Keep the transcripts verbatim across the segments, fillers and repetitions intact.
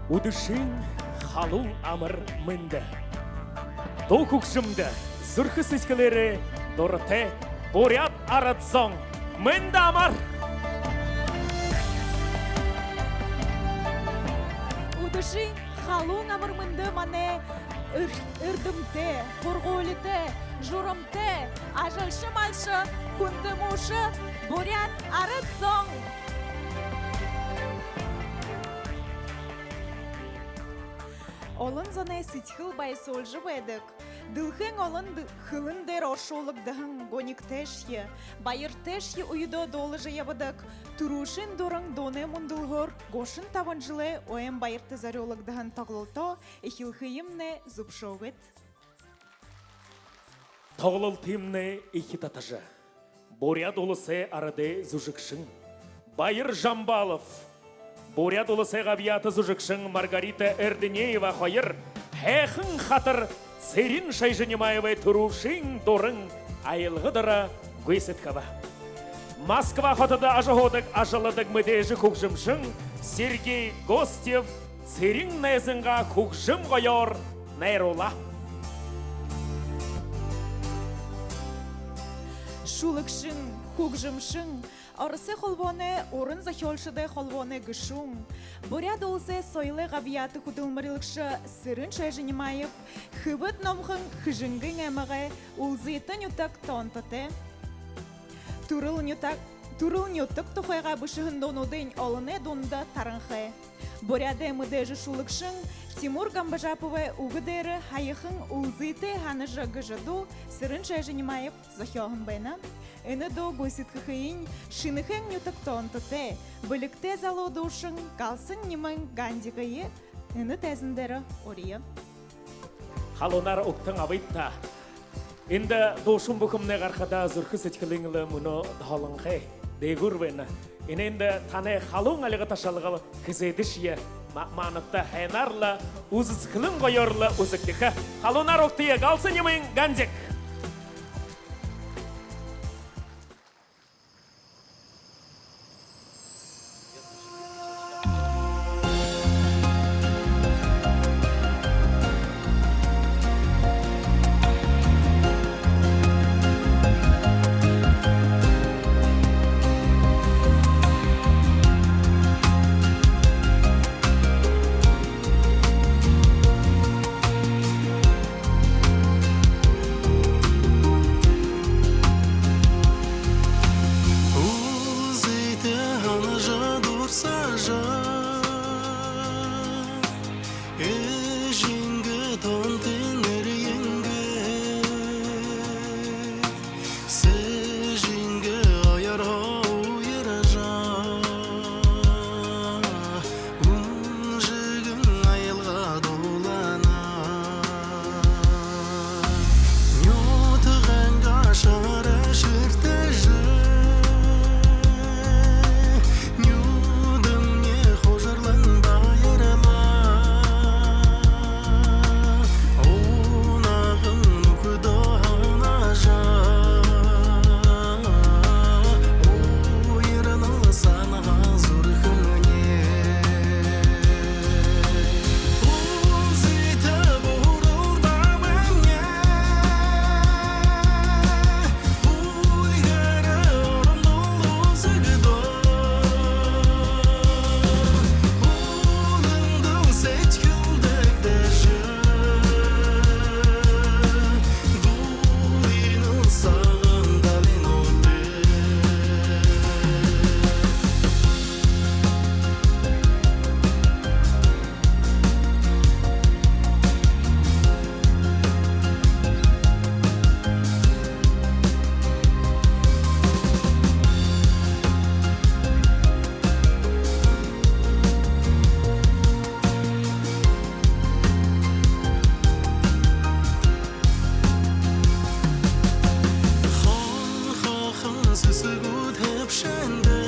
Үдэшын халуун амар мэндэ! Дуу хүгжэмдэ зүрхэ сэдьхэлээрээ дуратай буряад арад зон, мэндэ амар! Үдэшын халуун амар мэндэ манай эр-, эрдэмтэй, һургуулитай, журамтай, ажалша малша, хүндэ муушье буряад арад зон! Олон зоной сэдьхэл баясуулжа байдаг, дэлхэйн олон д-, хэлэн дээрэ оршуулагдаһан гунигтайшье, баяртайшье үедөө дуулажа ябадаг түрүүшын дуран дуунай мүндэлһөөр гушан табан жэлэй ойн баярта зорюулагдаһан тоглолтоо эхилхыемнай зүбшөөгыт. Тоглолтыемнай эхи татажа, Буряад Уласай арадай зүжэгшэн Баир Жамбалов, Буряад Уласай габьяата зүжэгшэн Маргарита Эрдынеева хоёр һайхан хатар Цырен Шойжинимаевай түрүүшын дуран аялга доро гүйсэдхэбэ. Москва хотодо ажаһуудаг, ажалладаг мэдээжэ хүгжэмшэн Сергей Гостев Цырен найзангаа хүгжэм гоёор найруулаа. Шүлэгшэн, хүгжэмшэн, Оросой холбооной уран зохёолшодой холбооной гэшүүн, Буряад Уласай соёлой габьяата хүдэлмэрилэгшэ Цырен Шойжинимаев Хэбэд номхон Хэжэнгын аймагай Үлзытэ нютаг тоонтотой. Түрэл нютаг, түрэл нютаг тухайгаа бэшэһэн дуунуудынь олоной дунда таранхай. Буряадай мэдээжэ шүлэгшэн Тимур Гамбажаповай үгэ дээрэ һаяхан Үлзытэ һанажа гэжэ дуу Цырен Шойжинимаев зохёоһон байна. Энэ дуу гүйсэдхэхыень Шэнэхээн нютаг тоонтотой, бэлигтэй залуу дуушан Галсан-Нимын Гандигые энэ тайзан дээрэ урия. Халуунаар угтан абыт даа. Эндэ дуушан бүхэмнай гарахадаа, зүрхэ сэдьхэлынь лэ мүнөө доһолонхой, дээгүүр байна. Энээндэ танай халуун альга ташалгал хэзээдэшье ма-, манадта һайнаар лэ, үзэсхэлэн гоёор лэ үзэгдэхэ. Халуунаар угтая, Галсан-Нимын Гандик! Үлзытэ һанажа дурсажа, эжынгээ тоонтын эрьенгээ, сэжынгээ оёорһоо уяража, үнжэгэн аялга дуулана. Нютагайнгаа шара шэртэжэ, нюдэмни хужарлан баярлаа. Унаган нүхэдөө һанажа, уярнал санаһаа зүрхэмни. Үлзытэ буурал дабамни, үльгэр оромдол үзэгдөө. Үлэндэл сэдьхэл дэгдэжэ, дуулынал сагаан далай нууртай. Хон хоохон сэсэгүүд хэбшээндээ,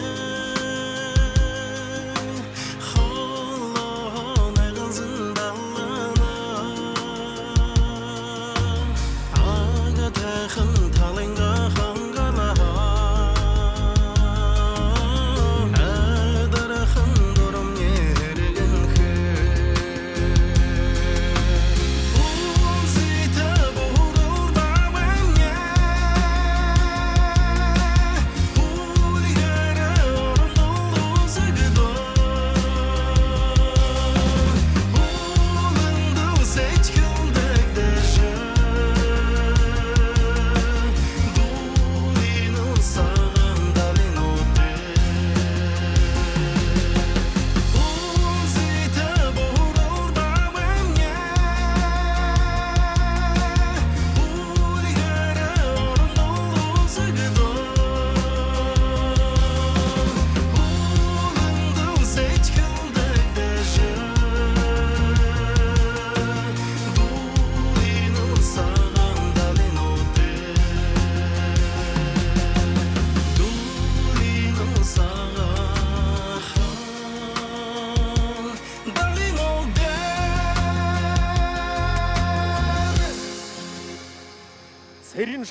холоһоонай ганзан даланаа, агатайхан талынгаа хангалаһаа, эдэрхэн дурамни һэргэнхэй.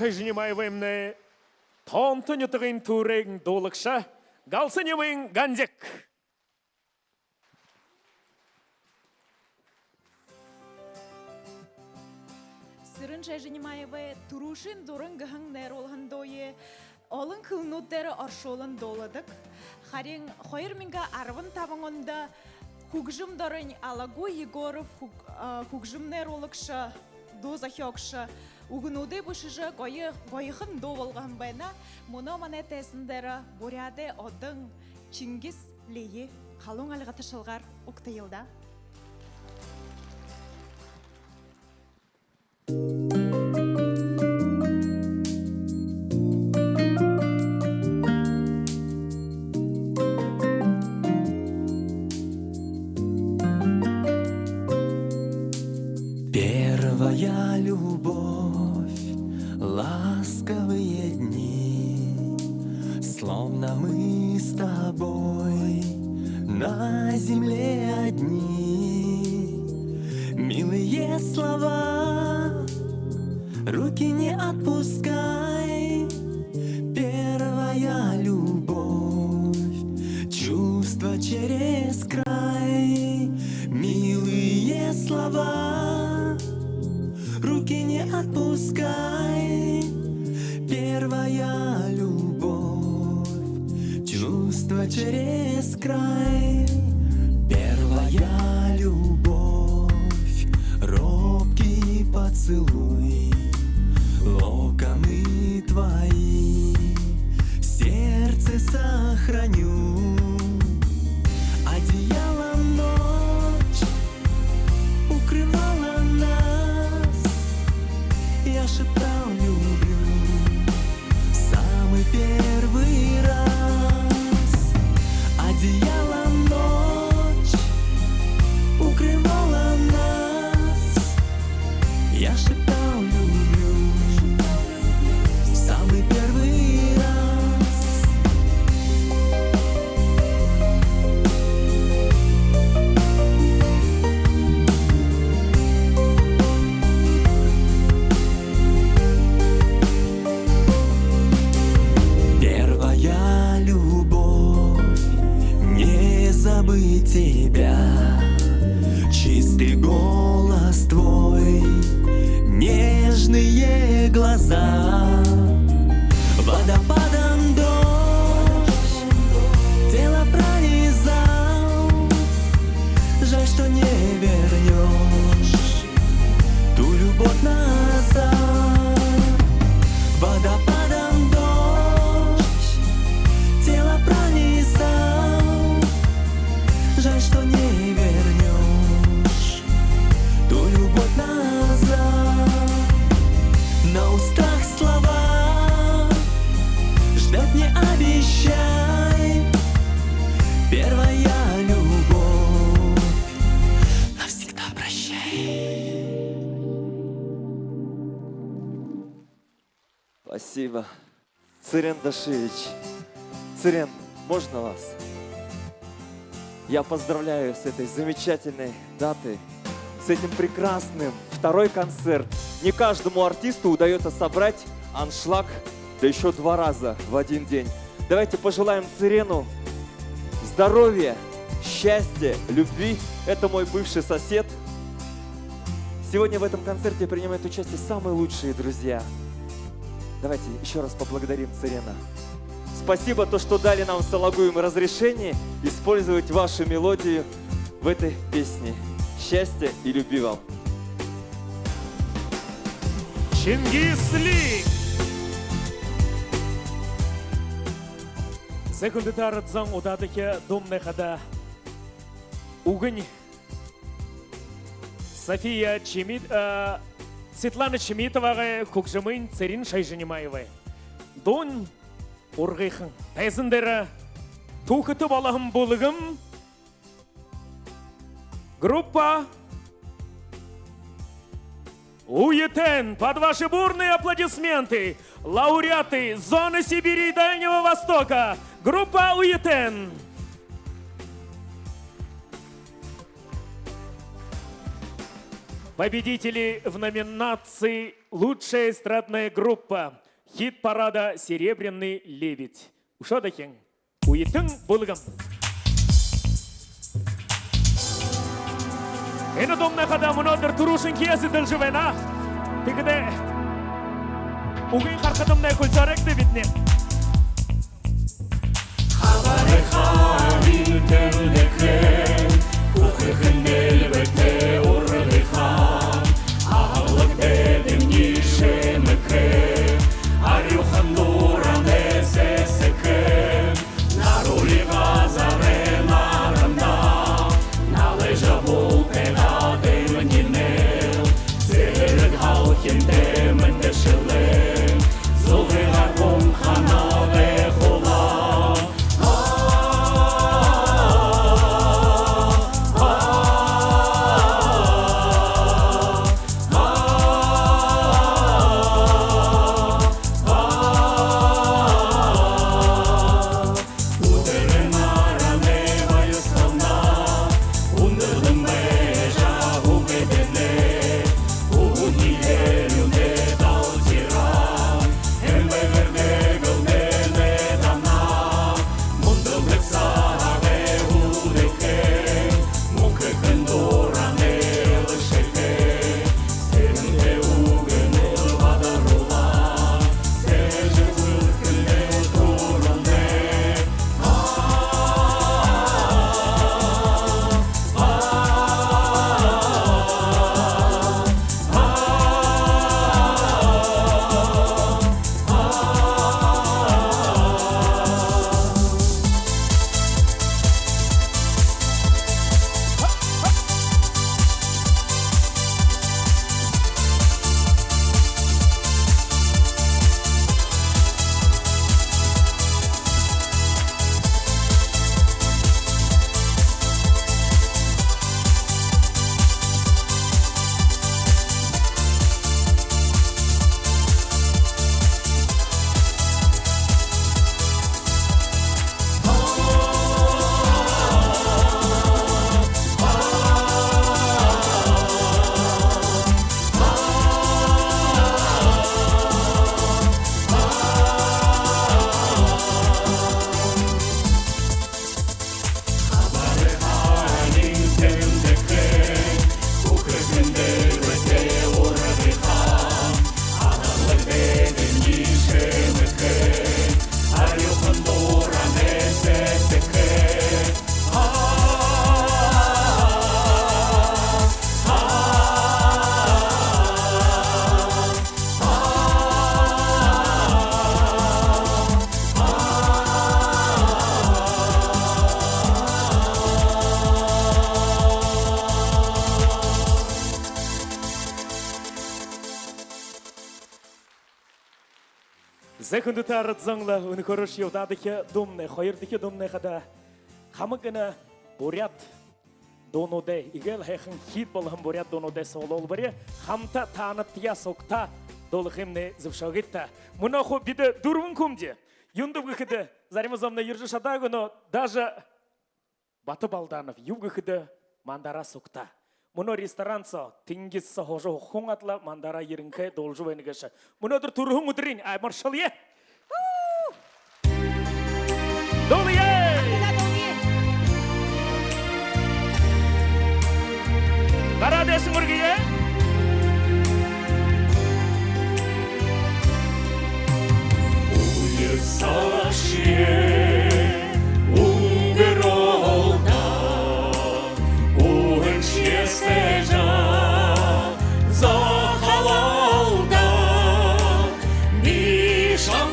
Шойжинимаеваймнай тоонто нютагай түүрээн дуулагша Галсанимын Гандик. Цырен Шойжинимаевай «Түрүүшын дуран» гэһэн найруулһан дууе олон хэлэнүүд дээрэ оршуулан дууладаг. Харин хоёр мянга арбан табан ондо хүгжэм доронь Алагуй Егоров хүг-, а, хүгжэм найруулагша, дуу зохёогшо үгэнүүдые бэшэжэ, гоё, гоёхон дуу болгоһон байна. Мүнөө манай тайзан дээрэ буряадай одон Чингис Леи халуун альга ташалгаар угтая даа. Первая любовь, ласковые дни, словно мы с тобой на земле одни. Милые слова, руки не отпускай. Первая любовь, чувства через край. Милые слова, руки не отпускай. Первая любовь, чувства через край. Первая любовь, робкий поцелуй, локоны твои в сердце сохраню. Одеялом ночь укрывала нас. Я шептал: «Люблю» в самый первый раз. Одеялом ночь укрывала нас. Я шептал: «Люблю» в самый первый раз. Первая любовь, не забыть тебя. Чистый голос твой, нежные глаза. Водопадом дождь, тело пронизал. Жаль, что не вернёшь ту любовь назад. Водопадом дождь, тело пронизал. Жаль, что не вернёшь ту любовь назад. На устах слова, ждать не обещай. Первая любовь, навсегда прощай. Спасибо. Цырен Дашиевич. Цырен, можно вас? Я поздравляю с этой замечательной датой, с этим прекрасным. Второй концерт. Не каждому артисту удаётся собрать аншлаг, да ещё два раза в один день. Давайте пожелаем Цырену здоровья, счастья, любви. Это мой бывший сосед. Сегодня в этом концерте принимают участие самые лучшие друзья. Давайте ещё раз поблагодарим Цырена. Спасибо, то, что дали нам с Алагуем разрешение использовать вашу мелодию в этой песне. Счастья и любви вам. Чингис Ли. Зай, хүндэтэ арад зон, удаадахи дуумнай хадаа үгэнь София Чимит-, э, Светлана Чимитовагай, хүгжэмынь Цырен Шойжинимаевай. Дуунь ургыхан. Тайзан дээрэ түүхэтэ болоһон бүлгэм. Группа «Уютэн». Под ваши бурные аплодисменты лауреаты Зоны Сибири и Дальнего Востока. Группа «Уютэн». Победители в номинации Лучшая эстрадная группа хит-парада «Серебряный лебедь». Үшөө дахин «Үетэн» бүлгэм. Энэ дуумнай хадаа мүнөөдэр түрүүшынхиеэ зэдэлжэ байна. Тиихэдээ үгыень харахадамнай хүлисөөрэгты бидэнэй. Хабарайханиинь тэмдэглэхэ, хүхэ хэлбэртэй ургыха, аглаг дээдэмни шэмэхэ, арюухан дуранай сэсэхэ, нарули газарай наранда, налайжа бултайгаа дэмнинэл, зэргэ халхинтай мэндэшэлэн, зулгыгаар гунханаа дайхуулаа. За, хүндэтэ арад зон лэ, үнэхөөрөөшье удаадахи дуумнай, хоёрдохи дуумнай хадаа хамаг энэ буряад дуунуудай, эгээл һайхан хит болоһон буряад дуунуудай соло болбори. Хамта таанадтаяа сугтаа дуулахымнай зүбшөөгыт даа. Мүнөө хуу бидэ дүрбэн хүмди. Юундэб гэхэдэ, зарим зомнай ерэжэ шадаагүй, но даже Бата Балданов юуб гэхэдэ мандаараа сугтаа. Мүнөө ресторан соо, тэнгис соо һуужа һуухын адли мандаараа ерэнхэй, дуулажа байна гээшэ. Мүнөөдэр түрэһэн үдэрынь амаршалая. Дуулая! Гараа дээшэнь үргэе. Үе сагшье үнгэрөөл даа, үһэншье сээжэ захалаа даа, би шам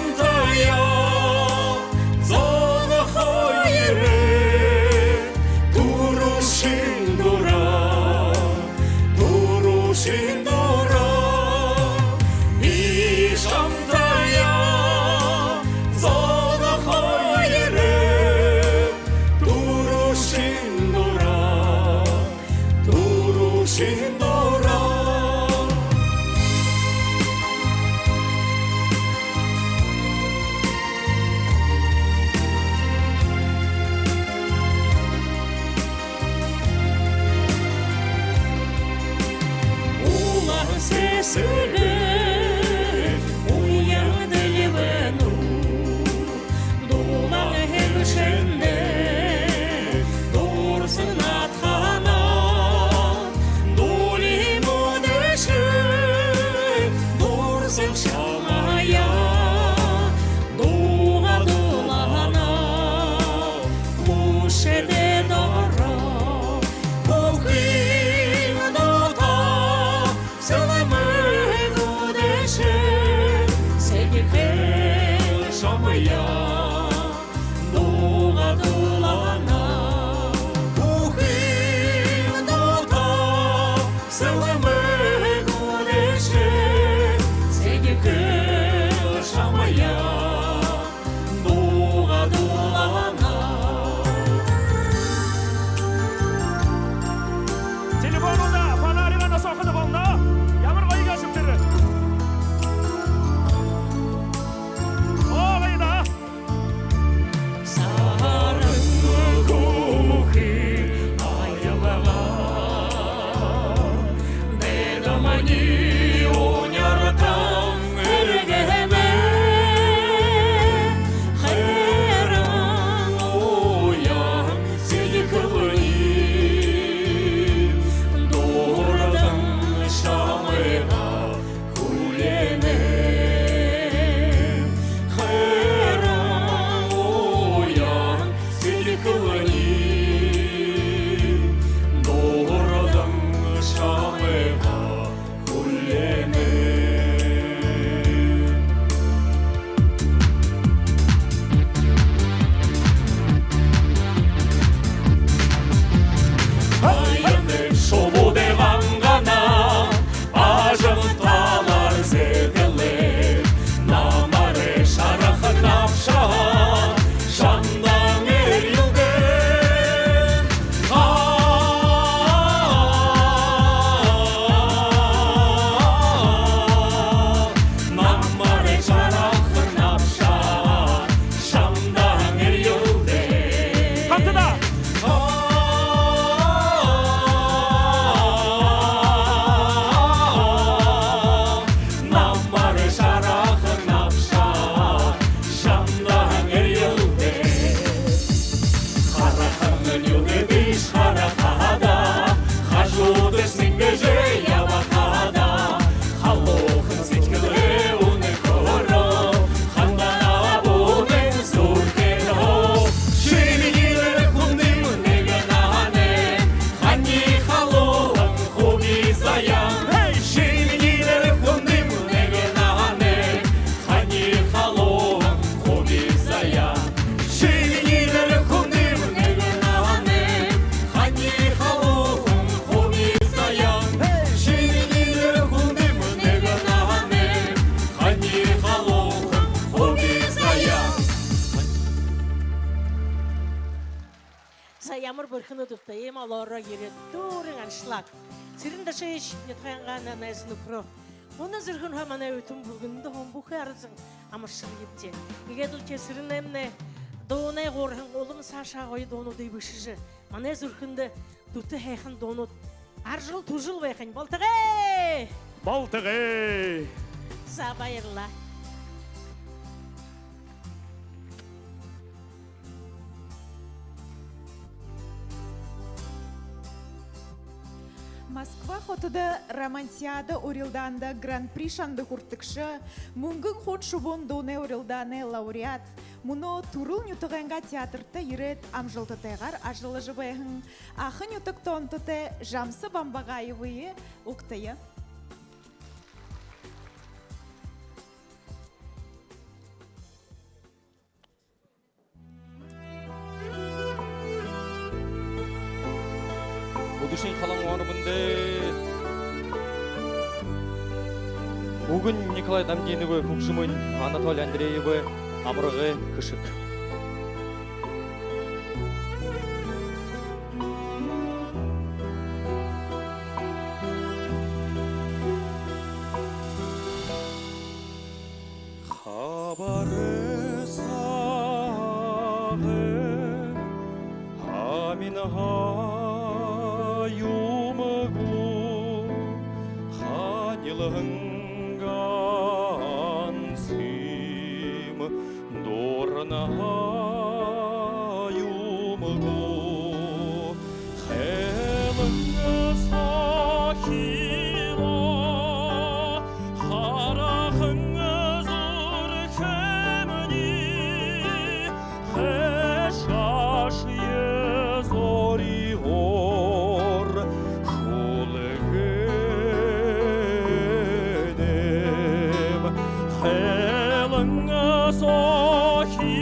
Дуугаа дуулана. Бүхы дуута сэлмэг үлэшэ, сэдьхэл шамайе дуугаа дуулана. Телефонуудаа фонаригаараа сохидо болоно. Ямар гоё гээшэб тэрэ. Оо, гоё даа. Сагаан хүхэ аялга, дээдэ манай үнеэртэн эрьеэнэ. Хайран уян сэдьхэлни дурдан шамайе хүлеэнэ. Хайран уян сэдьхэлни дурдан шамайе хүлеэнэ. Баян шубуудай гангана, ажам талаар зэдэлээ. Намарай шарахан набшаар шамдан эрьелдээ. Намарай шарахан набшаар шамдан эрьелдээ. Хамтадаа. Намарай шарахан набшаар шамдан эрьелдээ. Харахан нюдэдыш харахада, хажуудыш сэнгэжэ ябахада, халуухан сэдьхэлээ үнэхөөрөө хандана бүхы зүрхэнһөө. Ши минии нэрэ хүндым нэгэ наһанай хани халуухан хуби заяан. Ши минии нэрэ хүндым нэгэ наһанай хани халуухан хуби заяан. Ши минии нэрэ хүндым нэгэ наһанай хани халуухан хуби заяан. Ши минии нэрэ хүндым нэгэ наһанай хани халуухан хуби заяан. За, ямар бэрхэ нюдэбта, иимэ олоороо ерээд, дүүрэн аншлаг. Цырен Дашиевич, нютагайнгаа найза нүхэрөө. Мүнөө зүрхэнһөө манай үтэн бүгэдэндэ һуун бүхы арад зон амаршалнабди. Иигээд лэ Цыренэймнай дуунай гуурһан улам саашаа гоё дуунуудые бэшэжэ, манай зүрхэндэ дүтэ һайхан дуунууд аржал түжэл байхань. Болтогой! Болтогой! За, баярлаа. Москва хотодо Романсиада урилдаанда гран-при шанда хүртэгшэ, Мүнгэн хун шубуун дуунай урилдаанай лауреат, мүнөө түрэл нютагайнгаа театрта ерээд, амжалтатайгаар ажаллажа байһан Аха нютаг тоонтотой Жамса Бамбагаевые угтая. Үдэшын халуун мэндэ! Үгэнь Николай Дамдиновай, хүгжэмынь Анатолий Андреевай «Амарагай хэшэг». Хабарай сагай аминһаа юм гү, ханилһан ганса юм дурнай юм гү, хайлан сохиро харахан зүрхэмни, хайшаашье зоригоор хүлгээнэм. Хайлан сохи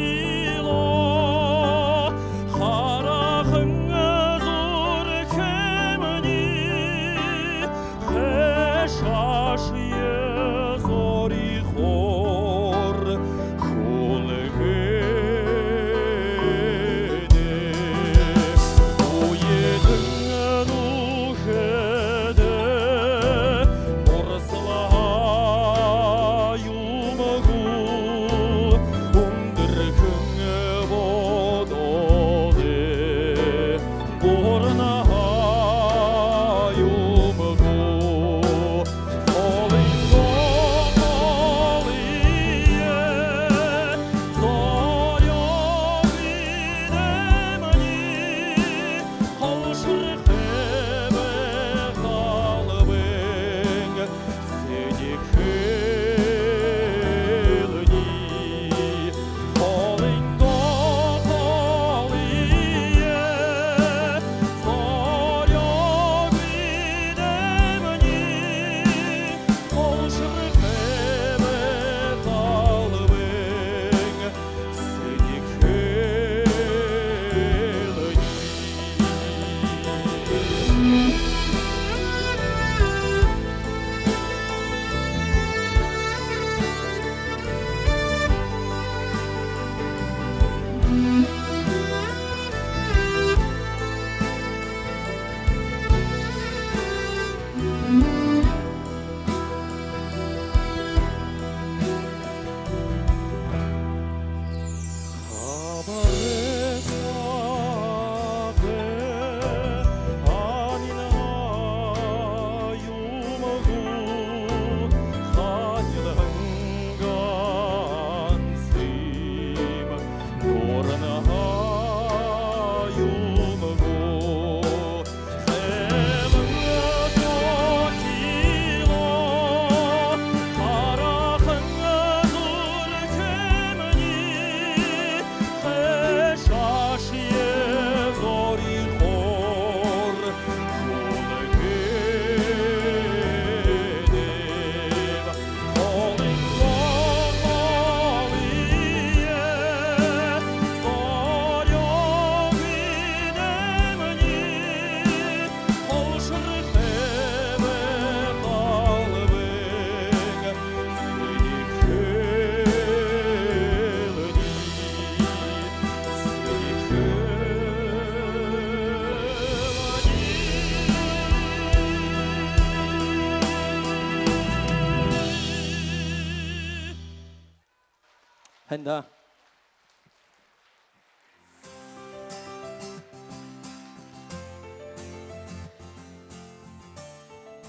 Һайн даа.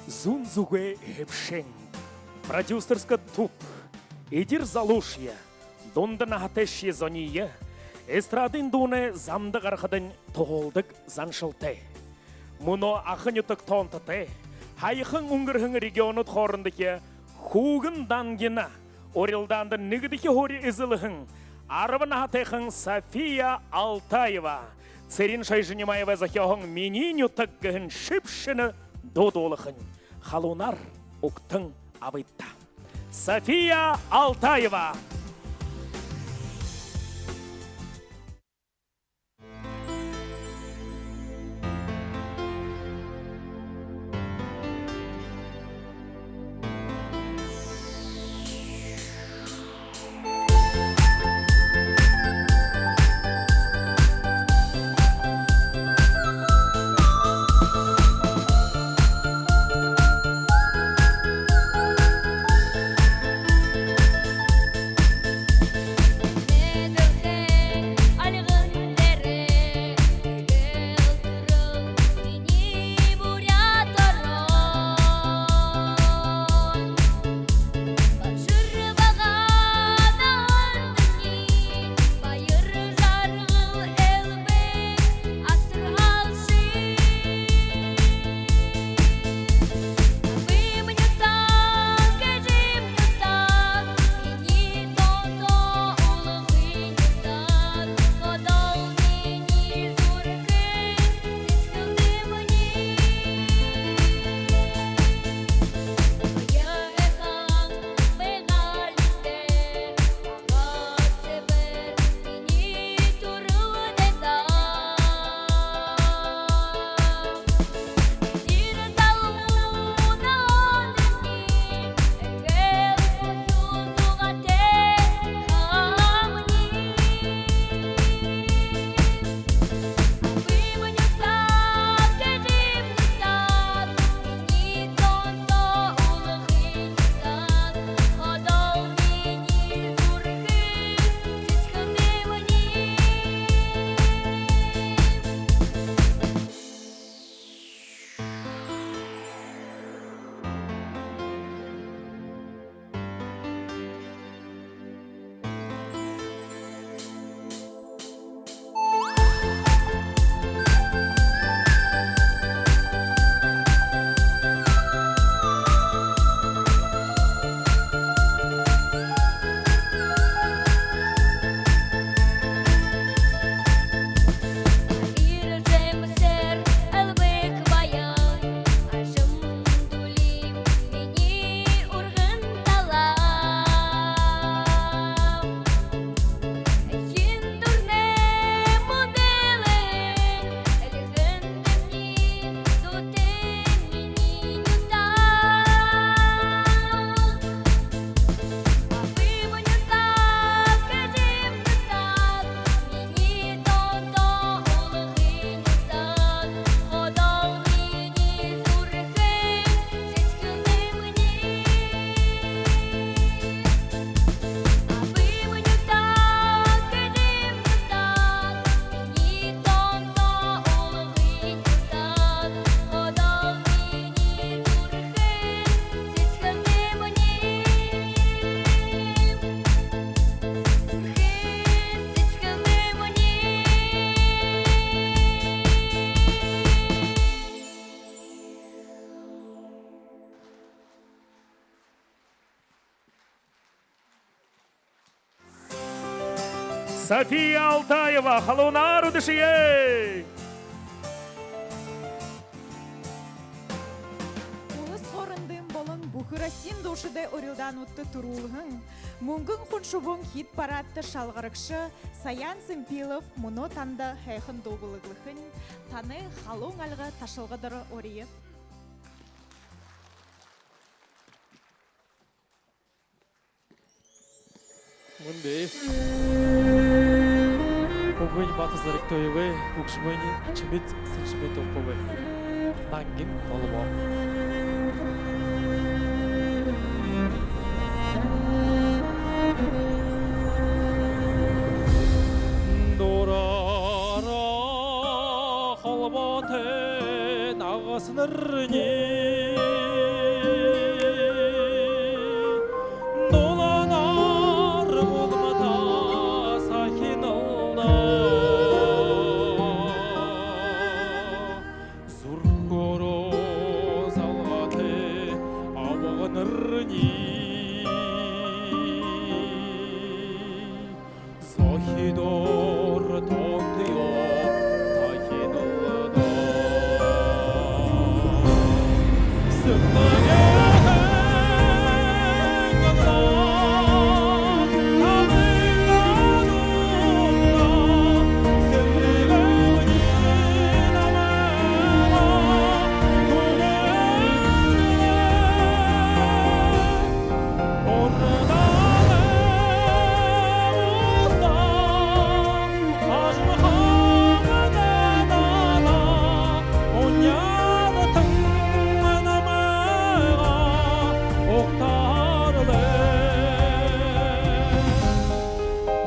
Зүүн зүгэй хэбшээн. Продюсерскэ туп. Эдир залуушье, дунда наһатайшье зониие эстрадын дуунай замда гарахадань туһалдаг заншалтай. Мүнөө Аха нютаг тоонтотой, һаяхан үнгэрһэн регионууд хоорондохи хүүгэн дангина урилдаанда нэгэдэхи һуури эзэлһэн арбан наһатайхан София Алтаева Цырен Шойжинимаевай зохёоһон «Минии нютаг» гэһэн шэбшэнэ дуу дуулахань. Халуунаар угтан абыт даа. София Алтаева. София Алтаева, халуунаар үдэшэе. Улас хоорондын болон бүхы Россиин дуушадай урилдаануудта түрүүлһэн, «Мүнгэн хун шубуун» хит-парадта шалгарагша Саян Сэмпилов мүнөө танда һайхан дуу бэлэглэхэнь. Танай халуун альга ташалга доро оръё. Мүндэ хүгжэмынь Бата Зоригтоевай, хүгжэмынь Чимит Сэншимитоковай. «Нангин толбоо». Дураараа холбоотой нагасанарни дулаанаар гулматаа сахиналда. Зүрхөөрөө залгаатай абганарни зохидоор тоонтоёо тахиналда. Сэмбэгээ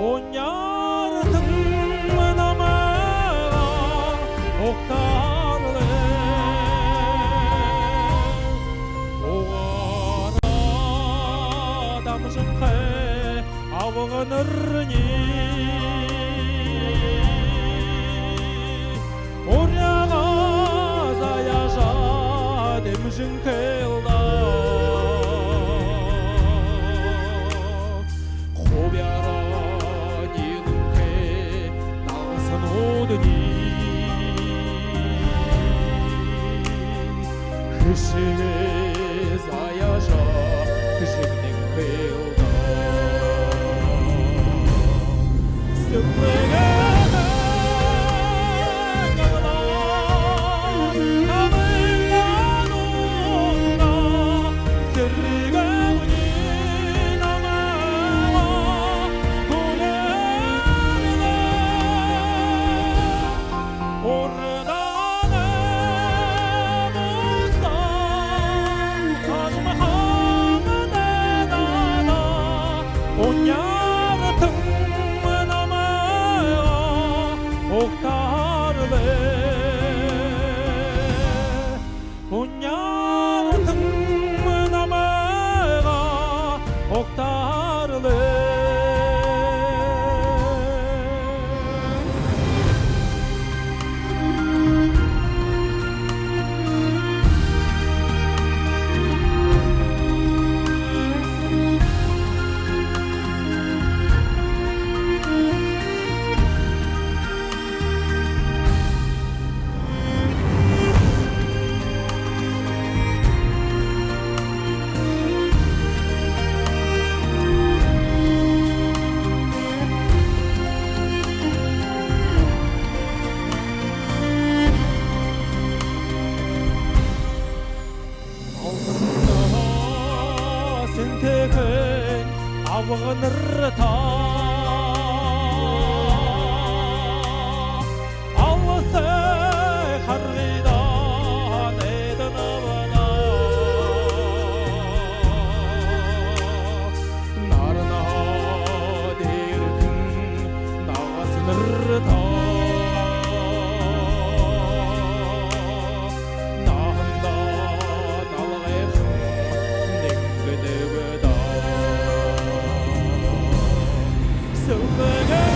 Уняартан намайгаа угтаарлаа. Угаараа дамжанхай абганарни уряагаа заяажа дэмжэнхэй лэ даа. Хубяараа диилэнхэй нагасануудни хэшэгээ заяажа хэшэгдэнхэй лэ даа. Уняартан намайгаа угтаарлаа. Уняартан намайгаа угтаарлаа. Алтан сэнтэхэн абганартаа аласай харгыда найданаб даа. Наранай дээрхэн нагасанартаа наһандаа налгайхан нэнгэнэб даа. Сэлмэгэй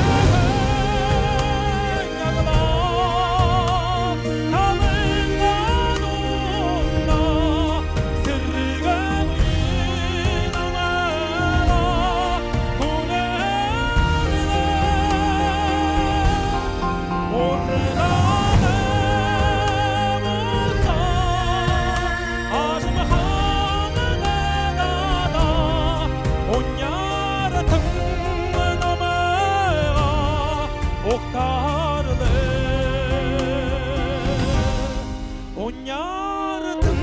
аглаа талын нуунда сэргэн намайгаа хүлеэрэй. Угтаарлаа, уняардан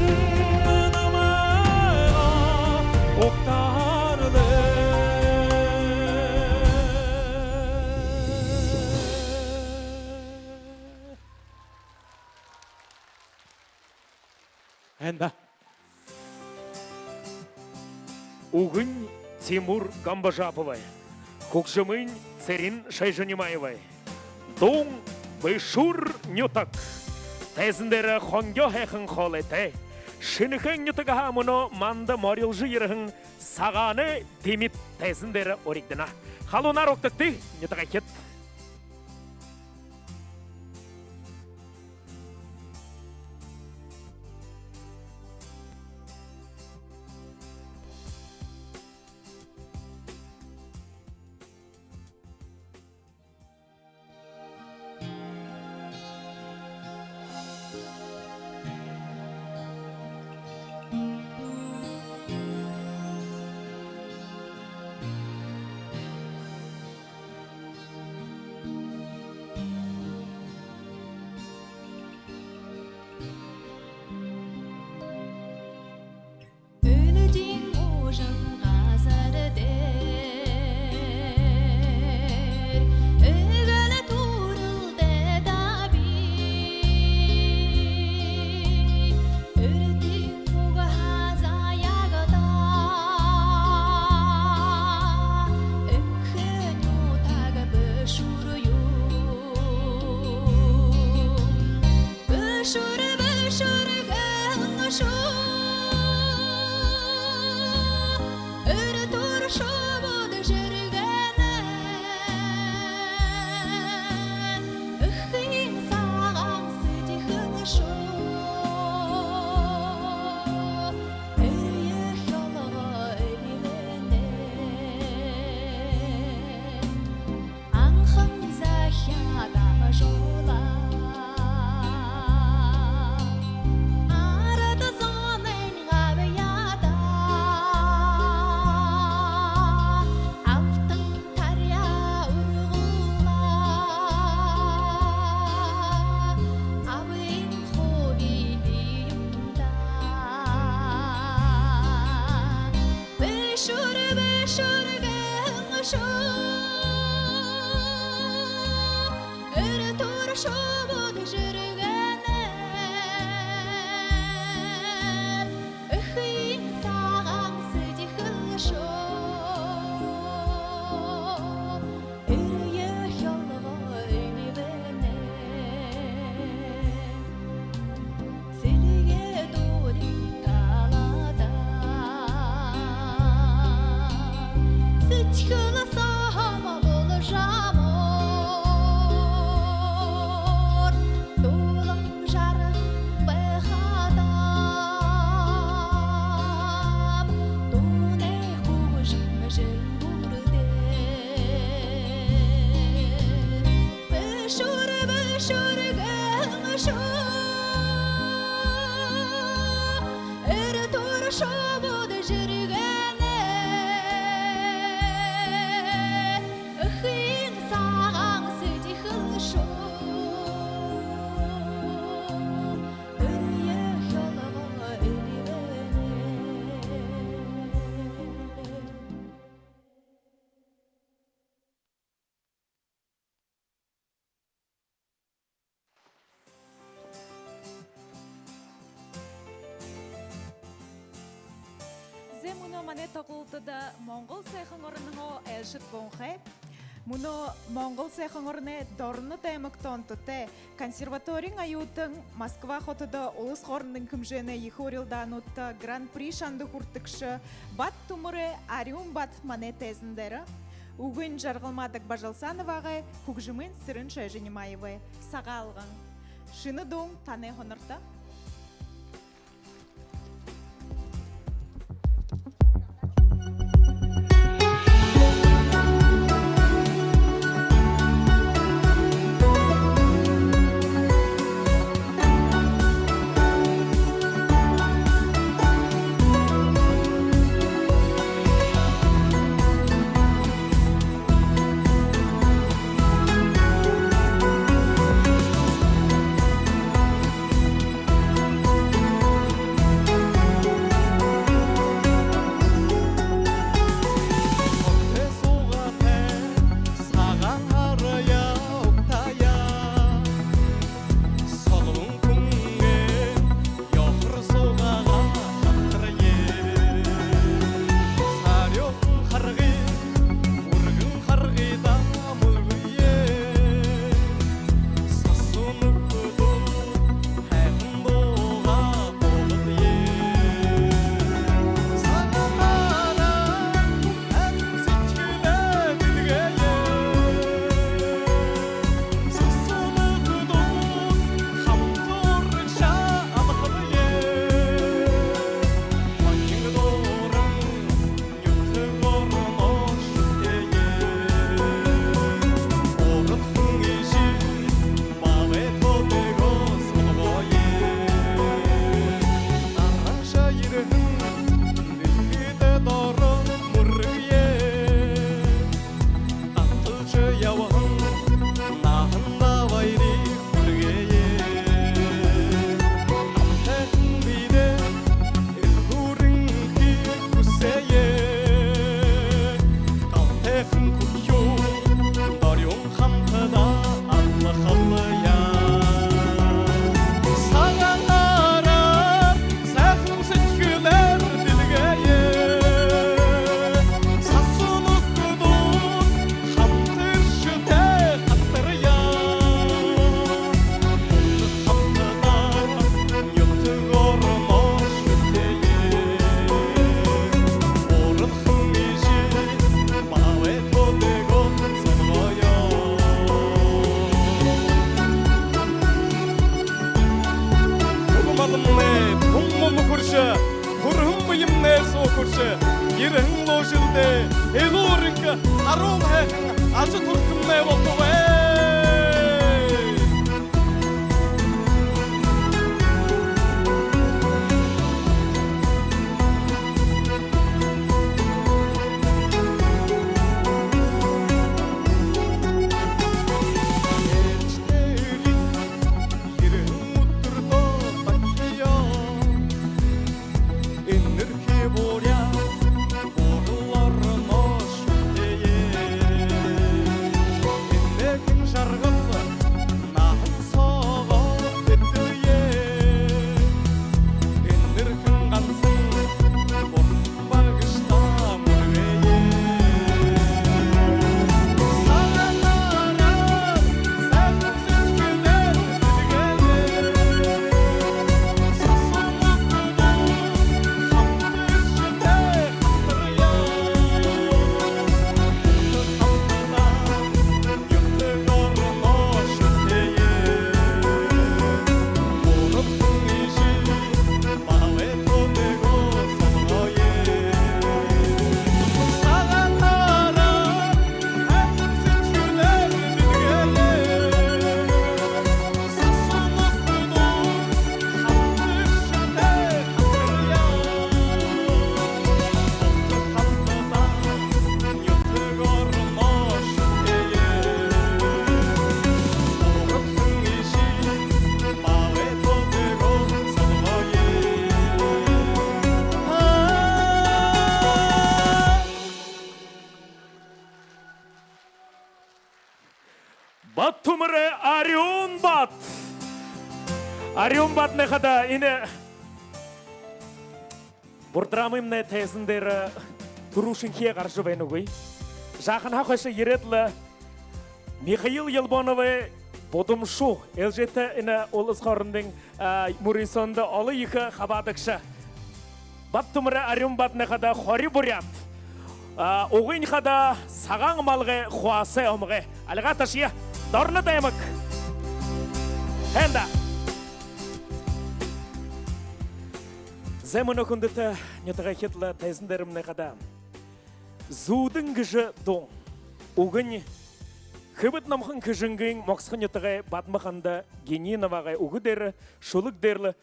намайгаа угтаарлаа. Һайн даа. Үгэнь Тимур Гамбажаповай, хүгжэмынь Цырен Шойжонимаевай, дуун Бэшүүр нютаг. Тайзан дээрэ хонгёо һайхан хоолойтой, Шэнэхээн нютагһаа мүнөө манда морилжо ерэһэн сагаанай дэмит тайзан дээрэ уригдана. Халуунаар угтагты, нютагайхид. Өлөдиин уужам газар дээр эгээл түрэлдээд би. Эртын угһаа заяагадаа Энхэ нютаг Бэшүүр юм. Бэшүүр, Бэшүүр хэн шуу, эртөөр шубууд жэргэнэ, эхын сагаан сэдьхэл шуу, эрье хёлго эльбэнэ. Анхан захяа дамжуулаа, арад зонойнь габьяадаа, алтан таряа ургуулаа, абын хубиин юм даа. Бэшүүр, Бэшүүр хэн шуу, эртөөр шубууд жэргэнэ, эхын сагаан сэдьхэл шуу, эрье хёлго эльбэнэ. Сэлгеэ дуулын талада сэдьхэл саһан болжо муур, дуулан жаран байхадаа, дуунай хүгжэм жэлбэрдээ. Бэшүүр, Бэшүүр хэн шуу, эртөөр шубууд жэргэнэ, эхын сагаан сэдьхэл шуу, эрье хёлго эльбэнэ. Зэ, мүнөө манай тоглолтодо Монгол һайхан оронһоо айлшад буунхай. Мүнөө Монгол һайхан ороной Дорнод аймагта онтотой консерваториин оюутан Москва хотодо улас хоорондын хэмжээнэй ехэ урилдаануудта гран-при шанда хүртэгшэ Бат Түмэрэй «Арюун бат» манай тайзан дээрэ. Үгэнь Жаргалма Дагбажалсановагай, хүгжэмынь Цырен Шойжонимаевай. «Сагаалган». Шэнэ дуун танай һонорто. Хүрэжэ ерэһэн лэ жэлдээ элүүр энхэ, харуул һайхан ажатурхамнай болтогой. Ерэһэн үдэртөө багтая. Энэрхы буряад буряад ороноо шүтээ. Энэхэн жаргал наһан соогоо эдлэе. Энэрхэн гансан бурхан багшадаа мүргэе. Сагаан һараар, сагаан сэдьхэлээр бэлэглэе. Баттүмэрэй Арюун баатар. Арюун баатарнай хадаа энэ бурдрамаймнай тайзан дээрэ түрүүшынхиеэ гаража байнагүй. Жаахан хойшо ерээд лэ Михаил Елбоновай Будамшуу ээлжээтэ энэ улас хоорондын, а, мүрысөөндэ олон ехэ хабаадагша. Баттүмэрэй Арюун баатарнай хадаа хори буряад. А, угынь хадаа сагаан малгай хуасай омогой. Альга ташая. Дорнод аймаг. Һайн даа. Зай, мүнөө, хүндэтэ нютагайхид, лэ тайзан дээрэмнай хадаа «Зүүдэн» гэжэ дуун. Үгэнь Хэбэд-Номхон Хэжэнгын Могсохон нютагай Бадма-Ханда Гениновагай үгэ дээрэ, шүлэг дээрэ лэ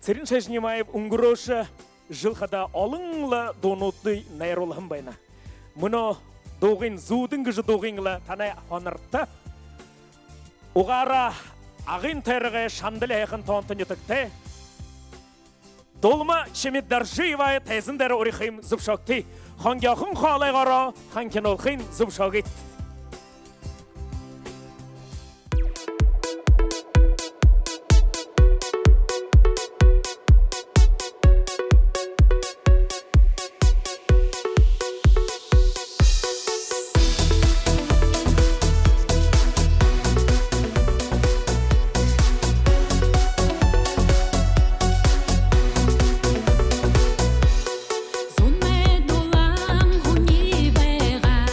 Цырен Шойжинимаев үнгэрөөшэ жэл хадаа олон лэ дуунуудые найруулһан байна. Мүнөө дуугынь, «Зүүдэн» гэжэ дуугынь лэ танай һонорто угаараа Агын тойрогой Шандали һайхан тоонто нютагтай Дулма Чимитдоржиевые тайзан дээрэ уряхыем зүбшөөгты. Хонгёохон хоолойгоороо танхимуулхыем зүбшөөгыт. Зунай дулаан һүни байгаа.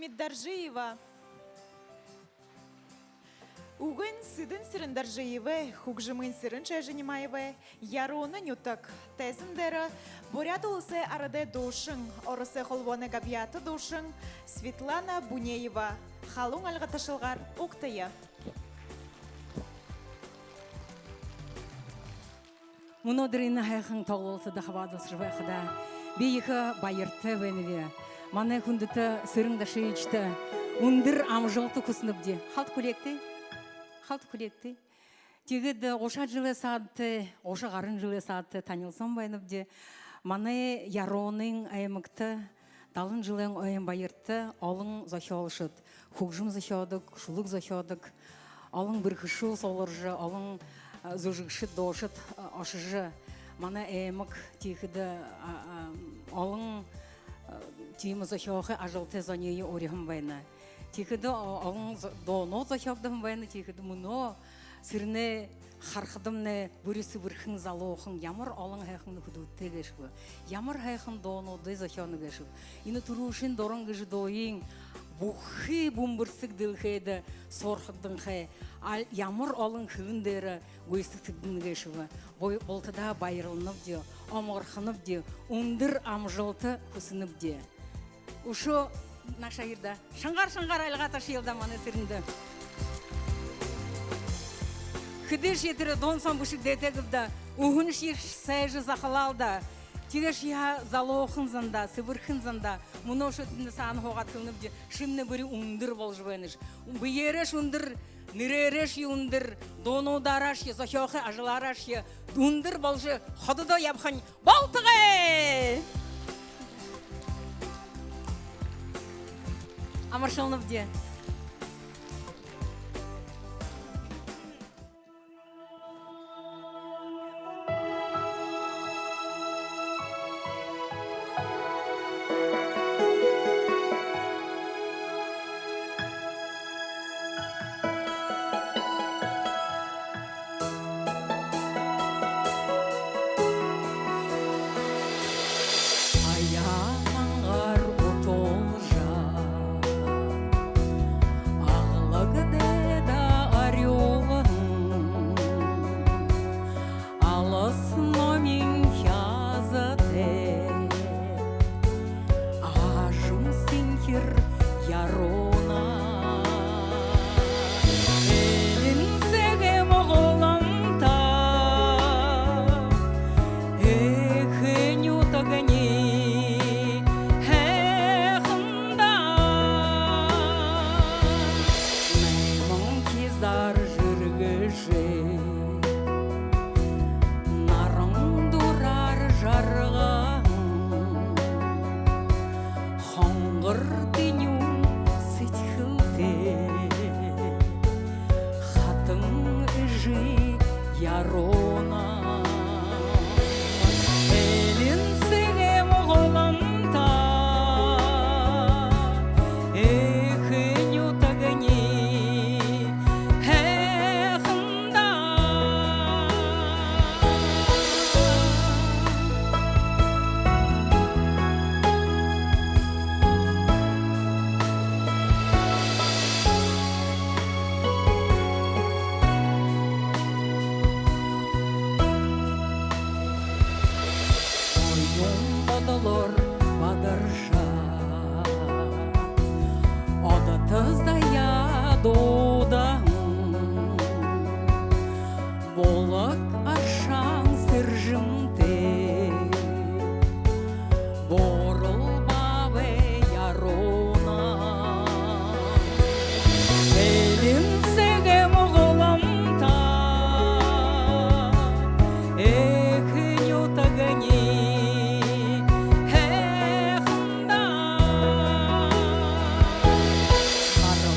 Доржиева. Үгын Сэдэн Сэрэн-Доржиевай, хүгжэмын Сэрэн Шойжинимаевай «Ярууна нютаг» тайзан дээрэ Буряад Уласай арадай дуушан, Оросой Холбооной габьяата дуушан Светлана Бунеева халуун альга ташалгаар угтая. Мүнөөдэр энэ һайхан тоглолтодо хабаадалсажа байхадаа би ехэ баяртай байнаб. Манай хүндэтэ Сэрэн Дашиевичта үндэр амжалта хүсэнэбди. Халта хүлеэгты. Халта хүлеэгты. Тиигээд гушаад жэлэй саада, гуша гаран жэлэй саада танилсаһан байнабди. Манай Яруунын аймагта далан жэлэй ойн баярта олон зохёолшод, хүгжэм зохёодог, шүлэг зохёодог, олон бэрхэшүүл сугларжа, олон, а, зүжэгшэд, дуушад, а, ошожо, манай аймаг тиихэдэ, а, а, олон, а, тиимэ зохёохы ажалтай зониие уряаһан байна. Тиихэдэ о-, олон зо-, дуунууд зохёогдоһон байна. Тиихэдэ мүнөө Сэрэнээ харахадамнай, бүри сэбэрхэн залуухан, ямар олон һайхан нүхэдүүдтэй гээшэб, ямар һайхан дуунуудые зохёоно гээшэб. Энэ түрүүшын «Дуран» гэжэ дууень бүхы бүмбэрсэг дэлхэйдэ суурхагданхай, аль, ямар олон хэлэн дээрэ гүйсэдхэгдэнэ гээшэб. Бу-, бултадаа баярланабди, омогорхонобди, үндэр амжалта хүсэнэбди. Үшөө наашаа ерэ даа. Шангаар, шангаар альга ташаял даа манай Сэрэндэ. Хэдышье тэрэ дуун соонь бэшэгдээтэй гээб даа, үһэншье сайжа захалаал даа. Тиигээшье һаа залуухан зандаа, сэбэрхэн зандаа мүнөөшье тэндэ саана һуугаад хэлэнэбди: шимнай бүри үндэр боложо байнаш. Бэеэрээшье үндэр, нэрээрээшье үндэр, дуунуудаараашье, зохёохы ажалаараашье үндэр боложо хододоо ябахань болтогой! Амаршалнабди. Аяа мангар утуулжа, аглаг дайда арюулһан, алас номин хизаатай аажам сэнхир Яруунаа. Элин сэгэм гуламта эхэ нютагни һайхан даа. Найман хизаар жэргэжэ, наран дураар жаргаһан, хонгор тэнюун сэдьхэлтэй хатан эжы Яруунаа. Элин сэгэм гуламта эхэ нютагни һайхан даа. Оюун бодолоор бадаржа, одото заяа дуудаһан, булаг аршаан сэржэмтэй Буурал баабай Яруунаа. Элин сэгэм гуламта эхэ нютагни һайхан даа. Арга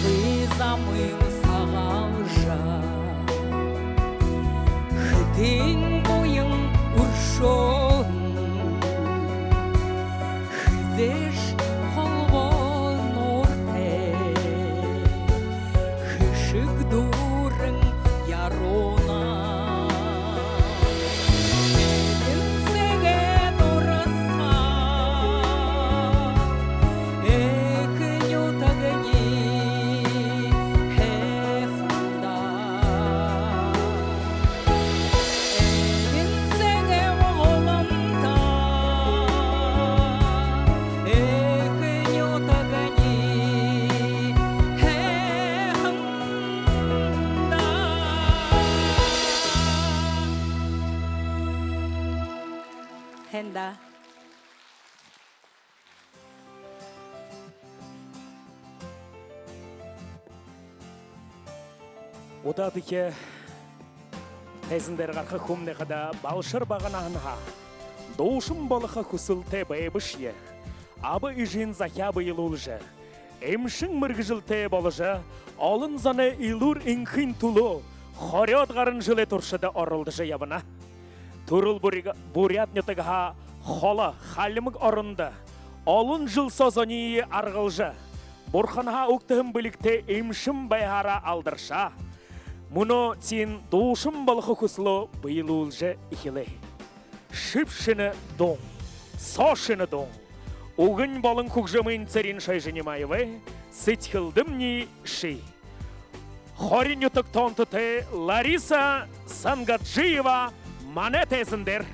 Һайн даа. Удаадахи тайзан дээрэ гараха хүмнай хадаа балшар бага наһанһаа дуушан болохо хүсэлтэй байбашье. Аба эжын захяа бэелүүлжэ, эмшэн мэргэжэлтэй боложо, олон зоной элүүр энхын түлөө хорёод гаран жэлэй туршада оролдожо ябана. Түрэл Бури-, Буряад нютагһаа холо Хальмаг орондо олон жэл соо зониие аргалжа, бурханһаа үгтэһэн бэлигтэй эмшэн байхаараа алдаршаа. Мүнөө тиин дуушан болохо хүсэлөө бэелүүлжэ эхилээ. Шэб шэнэ дуун, соо шэнэ дуун. Үгэнь болон хүгжэмынь Цэрэн-Шойжо Нимаевай, «Сэдьхэлдэмни ши». Хориин нютаг тоонтотой Лариса Сангаджиева манай тайзан дээрэ.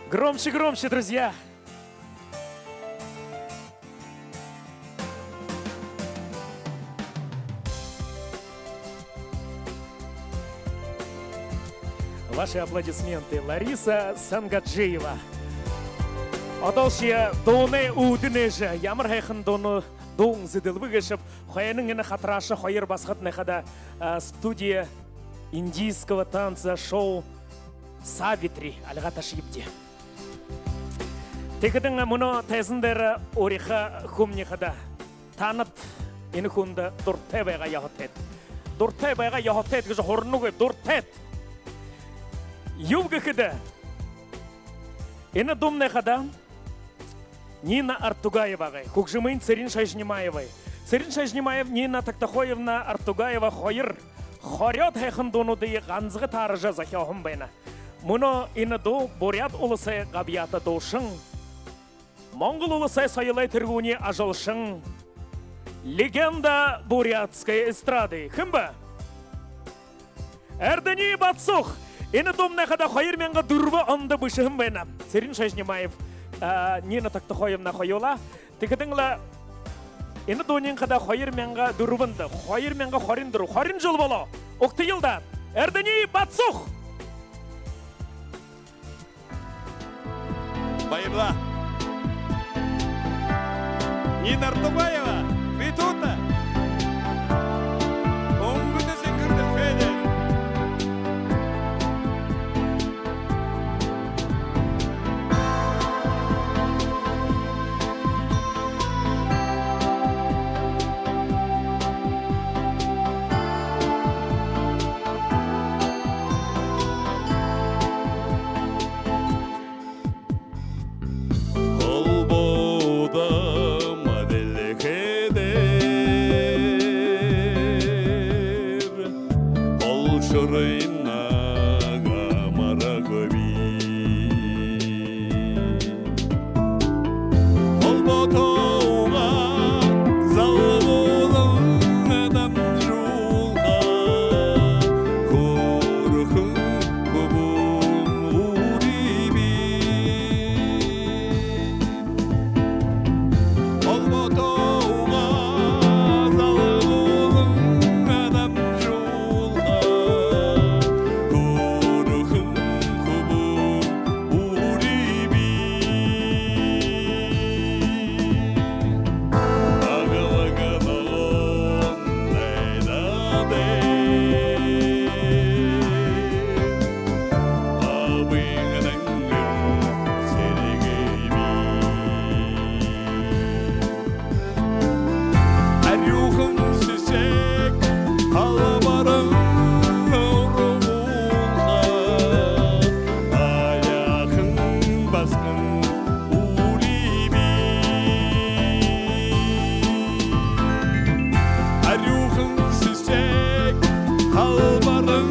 Громче, громче, друзья! Ваши аплодисменты, Лариса Сангаджиева. Одоол шье дуунай үүдэ нээжэ, ямар һайхан дуун, дуун зэдэлбэ гээшэб. Хойно энэ хатарааша хоёр басагаднай хадаа, а, студия индийского танца шоу «Савитри» альга ташыебди. Тиихэдэнь мүнөө тайзан дээрэ уряха хүмни хадаа: танад энэ хүндэ дуратай байгаа ёһотойт. Дуратай байгаа ёһотойт гэжэ һуранагүй, дуратайт. Юуб гэхэдэ, энэ дуумнай хадаа Нина Артугаевагай, хүгжэмынь Цырен Шойжинимаевай. Цырен Шойжинимаев, Нина Токтохоевна Артугаева хоёр хорёод һайхан дуунуудые ганзагай тааража зохёоһон байна. Мүнөө энэ дуу Буряад Уласай габьяата дуушан, Монгол Уласай соёлой тэргүүниин ажалшан, легенда бурятской эстрады. Хэн бэ? Эрдэни Батсух. Энэ дуумнай хадаа хоёр мянга дүрбэн ондо бэшэһэн байна. Цырен Шойжинимаев, а, Нина Токтохоевна хоюулаа. Тиихэдэнь лэ энэ дууниинь хадаа хоёр мянга дүрбэндэ, хоёр мянга хорин дүрбэ, хорин жэл болоо. Угтаял даа. Эрдэни Батсух. Баярлаа. Нина Артугаева, би тута. Үнгэтэ сэнхир дэлхэй дээрэ. Холбоодо мадэлхэдэр олшоройнь намараа гүби. Холбоотойгоо залгуулан дамжуулха хөөрхэн хүбүүн үриби. Холбоотойгоо залгуулан дамжуулха хөөрхэн хүбүүн үриби. Аглаг ногоон найдаа дээрэ абын нангин сэргээби. Арюухан сэсэг халбаран ургуулха, аяахан басаган үриби. Арюухан сэсэг халбаран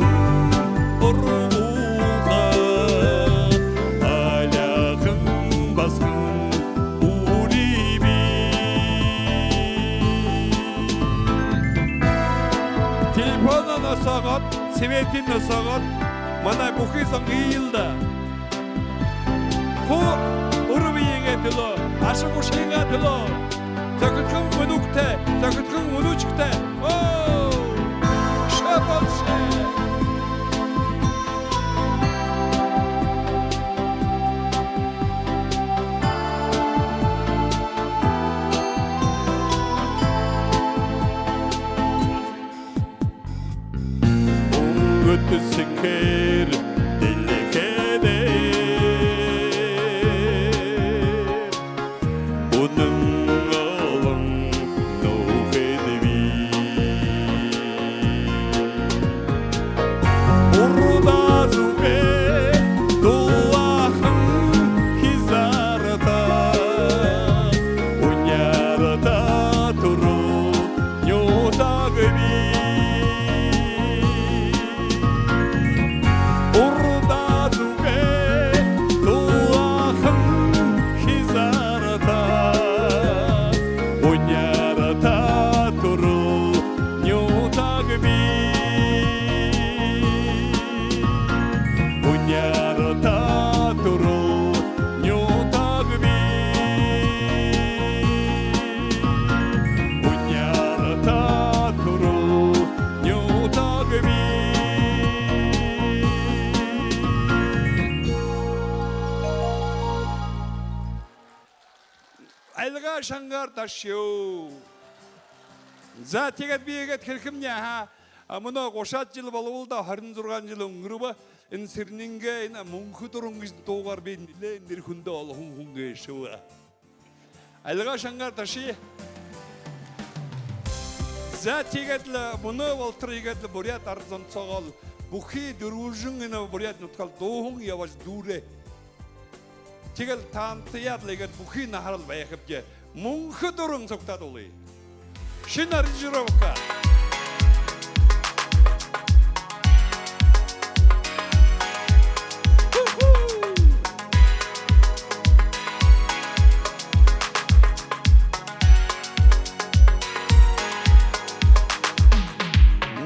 ургуулха, аяахан басаган үриби. Телефоноо носоогоод, светынь носоогоод, манай бүхы зон иил даа. Хуу үрэ бэеынгээ түлөө, аша гушанайнгаа түлөө. Зохидхон мүнүүхтэй, зохидхон мүнүүшэгтэй. Оо! Шабалши! Үнгэтэ сэнхир дэлхэй дээрэ үнэн олон нүхэдби. Урда зүгэй дулаахан хизаарта, уняарта түрэл нютагби. Үр Альга шангаар ташая. За, тиигээд би иигээд хэлэхэмни, аха. А, мүнөө гушаад жэл болобол даа, хорин зургаан жэл үнгэрбэ. Энэ Сэрэнингээ энэ «Мүнхэ дуран» гэжэ дуугаар би нилээн нэрэ хүндэ олоһон хүн гээшэб. Альга шангаар ташая. За, тиигээд лэ мүнөө болотор иигээд лэ буряад арад зон соогоо бүхы дүрбэжэн энэ буряад нютагаа дууһан ябажа дүүрээ. Тиигээд лэ таанадта яагаад лэ иигээд бүхы наһарал байхабди. «Мүнхэ дуран» сугтаа дуулая. Шэнэ аранжировка.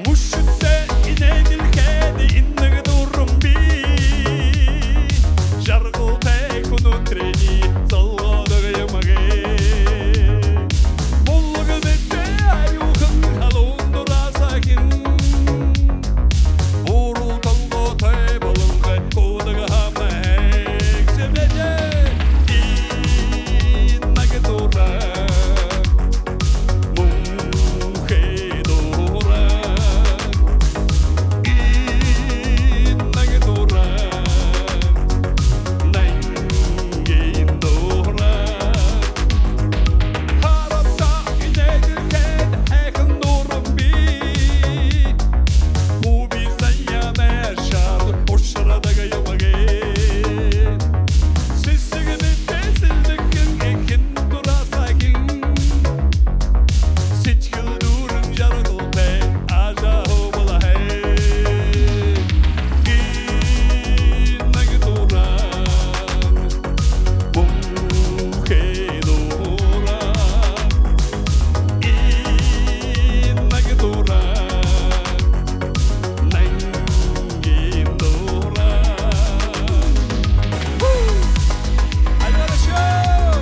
Мүшэдтэ энэ дэлхэйдэ энэ нэгэ дуран бии. Жаргалтай хүнүүдтэрэниие солгодог юм гээ. Булаг мэтэ аюулхан халуун дураа сахин. Буурал толгойтой болонхой хуудаг хамаг сэмэдэ. Энэ нэгэ дуран. Мүнхэ дуран, энэ нэгэ дуран, нангин дуран. Харагты, энэ дэлхэйдэ һайхан дуран бии. Хубизаяа аяар ушарадаг юм гээ. Сэсэг мэтэ сэлдэгхэн эхин дураа сахин. Сэдьхэл дүүрэн жаргалтай ажаһуубал һайн. Энэ нэгэ дуран, мүнхэ дуран. Энэ нэгэ дуран, нангин дуран. Альга ташая.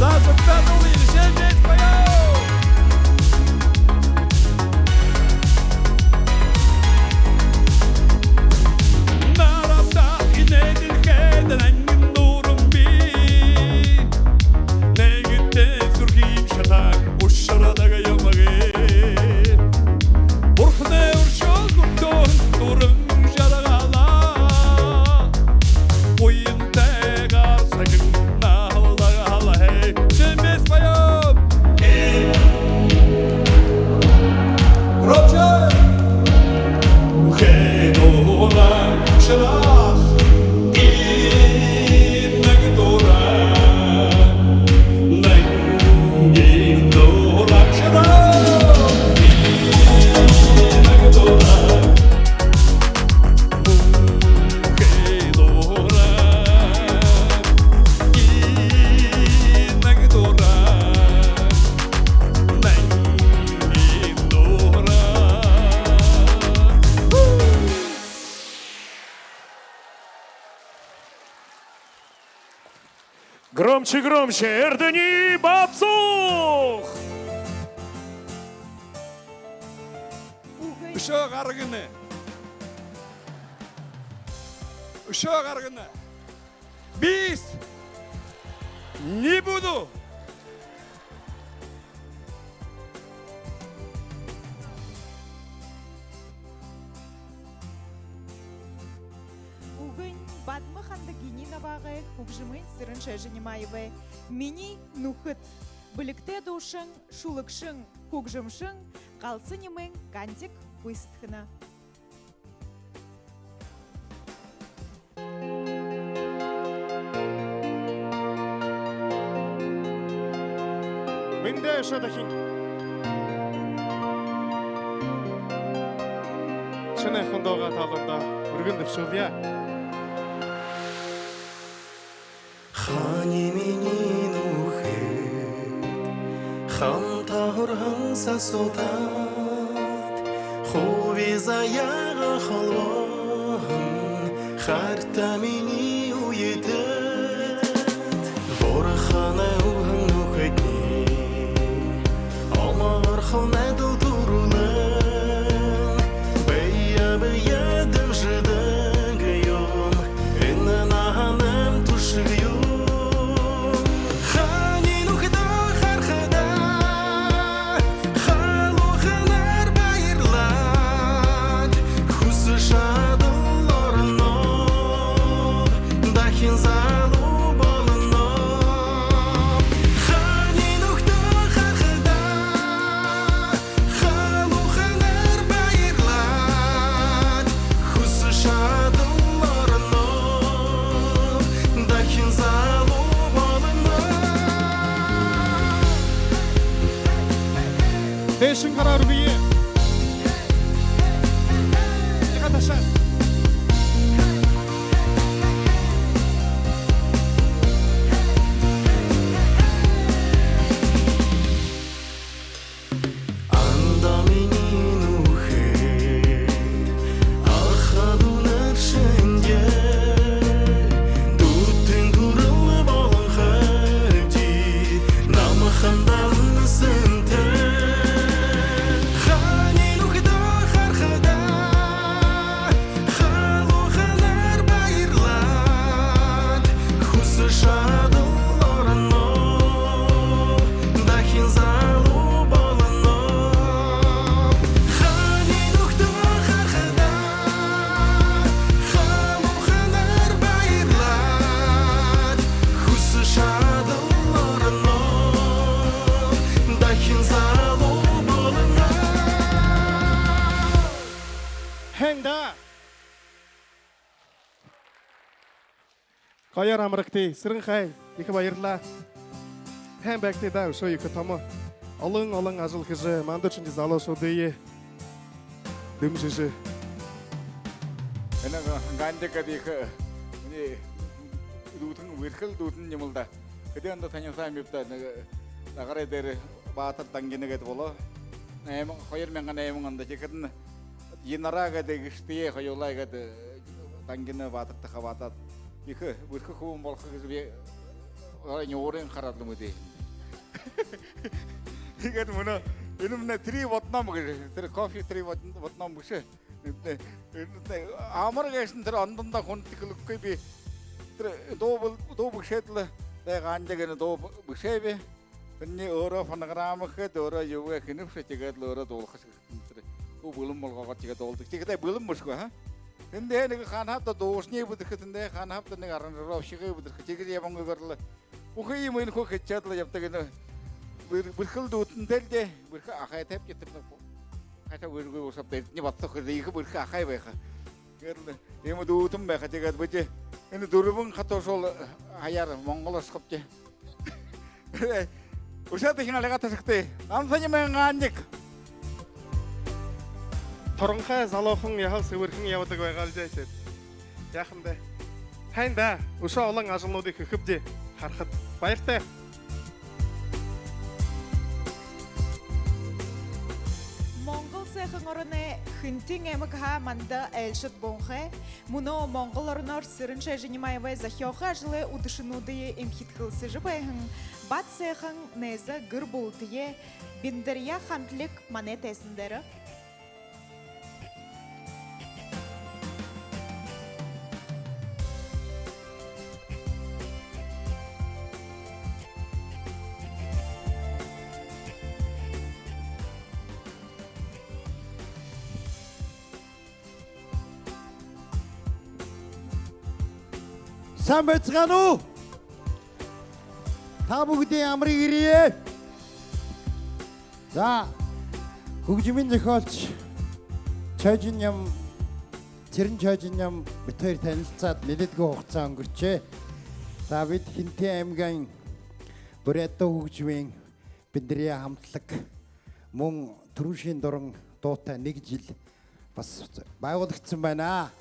За, сугтаа дуулая, шэнэ жэл баян. Наранта энэ дэлхэйдэ нангин дуран бии. Нэгэтэ зүрхым шатааг ушарадаг юм гээ. Бурханай үршөөл хүртөөн дуран жаргалаа. Буянтайгаар сахин наһалдаг һалаһай. Шэнэ жэл баян. Громче. Мүнхэ дуран, шанар. Энэ нэгэ дуран, нангин дуран, шанар. Энэ нэгэ дуран, мүнхэ дуран, энэ нэгэ дуран, нангин дуран. Громче, громче, Эрдэни Бабсух! Үшөө гаргана. Үшөө гаргана. Бис! Не буду! Үгэнь Бадма-Ханда Гининовагай, хүгжэмынь Сэрэн-Шойжо Нимаевай. «Минии нүхэд». Бэлигтэй дуушан, шүлэгшэн, хүгжэмшэн Галса Нимын гансал гүйсэдхэнэ. Мэндэ, үшөө дахин. Шэнэ һайхан дуугаа таанадтаа үргэн дэбшүүлье. Хаана минии нүхэд, хамта һураһан сасуутад, хубизаяа холбооһон хайрата минии үетэд. Бурханай үбһэн нүхэдни омогорхон адли түрүүлэн, бэе бэеэ дэмжэдэг юм. Дээшэнь хараарайгты. Яагаа ташаа. Анда минии нүхэд, аха дүүнэр шэнги, дүүтэн түрэл болонхойбди, намхан дагнасантай. Хаанай нүхэдөө харахада, халууханаар баярлаад, хүсэ шадал ороноо, дахин залуу болоноо. Хаанай нүхэдөө харахада, халууханаар баярлаад, хүсэ шадал ороноо, дахин залуу болоноо. Һайн даа. Гоёор амарагты, Сэрэнхэй. Ехэ баярлаа. Һайн байгты даа, үшөө ехэ томо. Олон, олон ажал хэжэ, манда шэнги залуушуудые дэмжэжэ. Энэ Ганжик гээд ехэ, минии дүүтэн, бэрхэл дүүтэн юм лэ даа. Хэды ондо танилсаабибди даа, нэгэ Загарай дээрэ Баатар Дангина гээд болоо. Найман, хоёр мянган найман ондо. Тиихэдэнь Динара гээд эгэшэтэеэ хоюулаа гээд, э, Дангина Баатартай хабаадаад, ехэ бэрхэ хүбүүн болохо гэжэ би орой нюурынь хараад лэ мэдээ. Тиигээд мүнөө энэмнай три в одном гэжэ, тэрэ кофе три в одном бэшэ. Энэмнай, энэмнай амар гээшэнь тэрэ ондоондоо хүндэ хэлэхэгүй би. Тэрэ дуу бэл-, дуу бэшээд лэ, тэ, Ганжик, энэ дуу бэшээб. Тэрэнээ өөрөө фонограмма хээд, өөрөө юугээ хэнэ бшуу, тиигээд лэ өөрөө дуулаха шэг. Тэрэ хуу бэлэн болгоогоод тиигээд дуулдаг. Тиихэдээ бэлэн бэшэ гү, ха? Тэндээ нэгэ хаанаһаа даа дуушаниие бэдэрхэ, тэндээ хаанаһаа даа нэгэ аранжировщигые бэдэрхэ. Тиигэжэ ябангүй барилаа. Бүхы юумые хуу хэжэ шадалаа ябадаг энэ. Бэр-, бэрхэл дүүтэнтэй лэ даа, бэрхэ ахайтайбди тэрэ. Хашаа бэргүй бушаб даа, эдэнэй баһа хэр ехэ бэрхэ ахай байха. Гэрэл иимэ дүүтэн байха. Тиигээд бидэ энэ дүрбэн хатуу шуул хаяар Монгол ошохобди. Үшөө дахин альгаа ташагты. Намсанимэн Ганжик. Туранхай залуухан яһала сэбэрхэн ябадаг байгаа лэ даа, тиигээд. Яахан даа. Һайн даа. Үшөө олон ажалнуудые хэхэбди. Харахат. Баяртай. Монгол һайхан ороной Хэнтын аймагһаа манда айлшад буунхай. Мүнөө Монгол ороноор Сэрэн Шойжинимаевай зохёохы ажалай үдэшэнүүдые эмхидхэлсэжэ байһан баһа һайхан найза гэр бүлэтэеэ Биндарья хамталиг манай тайзан дээрэ. Сайн байцгаана уу? Та бүгэдые амарые ерээ. За, хүгжэмэй зохёолшо Шойжиням, Сэрэн Шойжиням, бидэ хоёр танилсаад нэлээдгүй хугасаа үнгэршөө. За, бидэ Хэнтын аймагай буряад хүгжэмэй Биндарья хамталаг мүн түрүүшын дуран дуутай нэгэ жэл баһа байгуулагдаһан байна.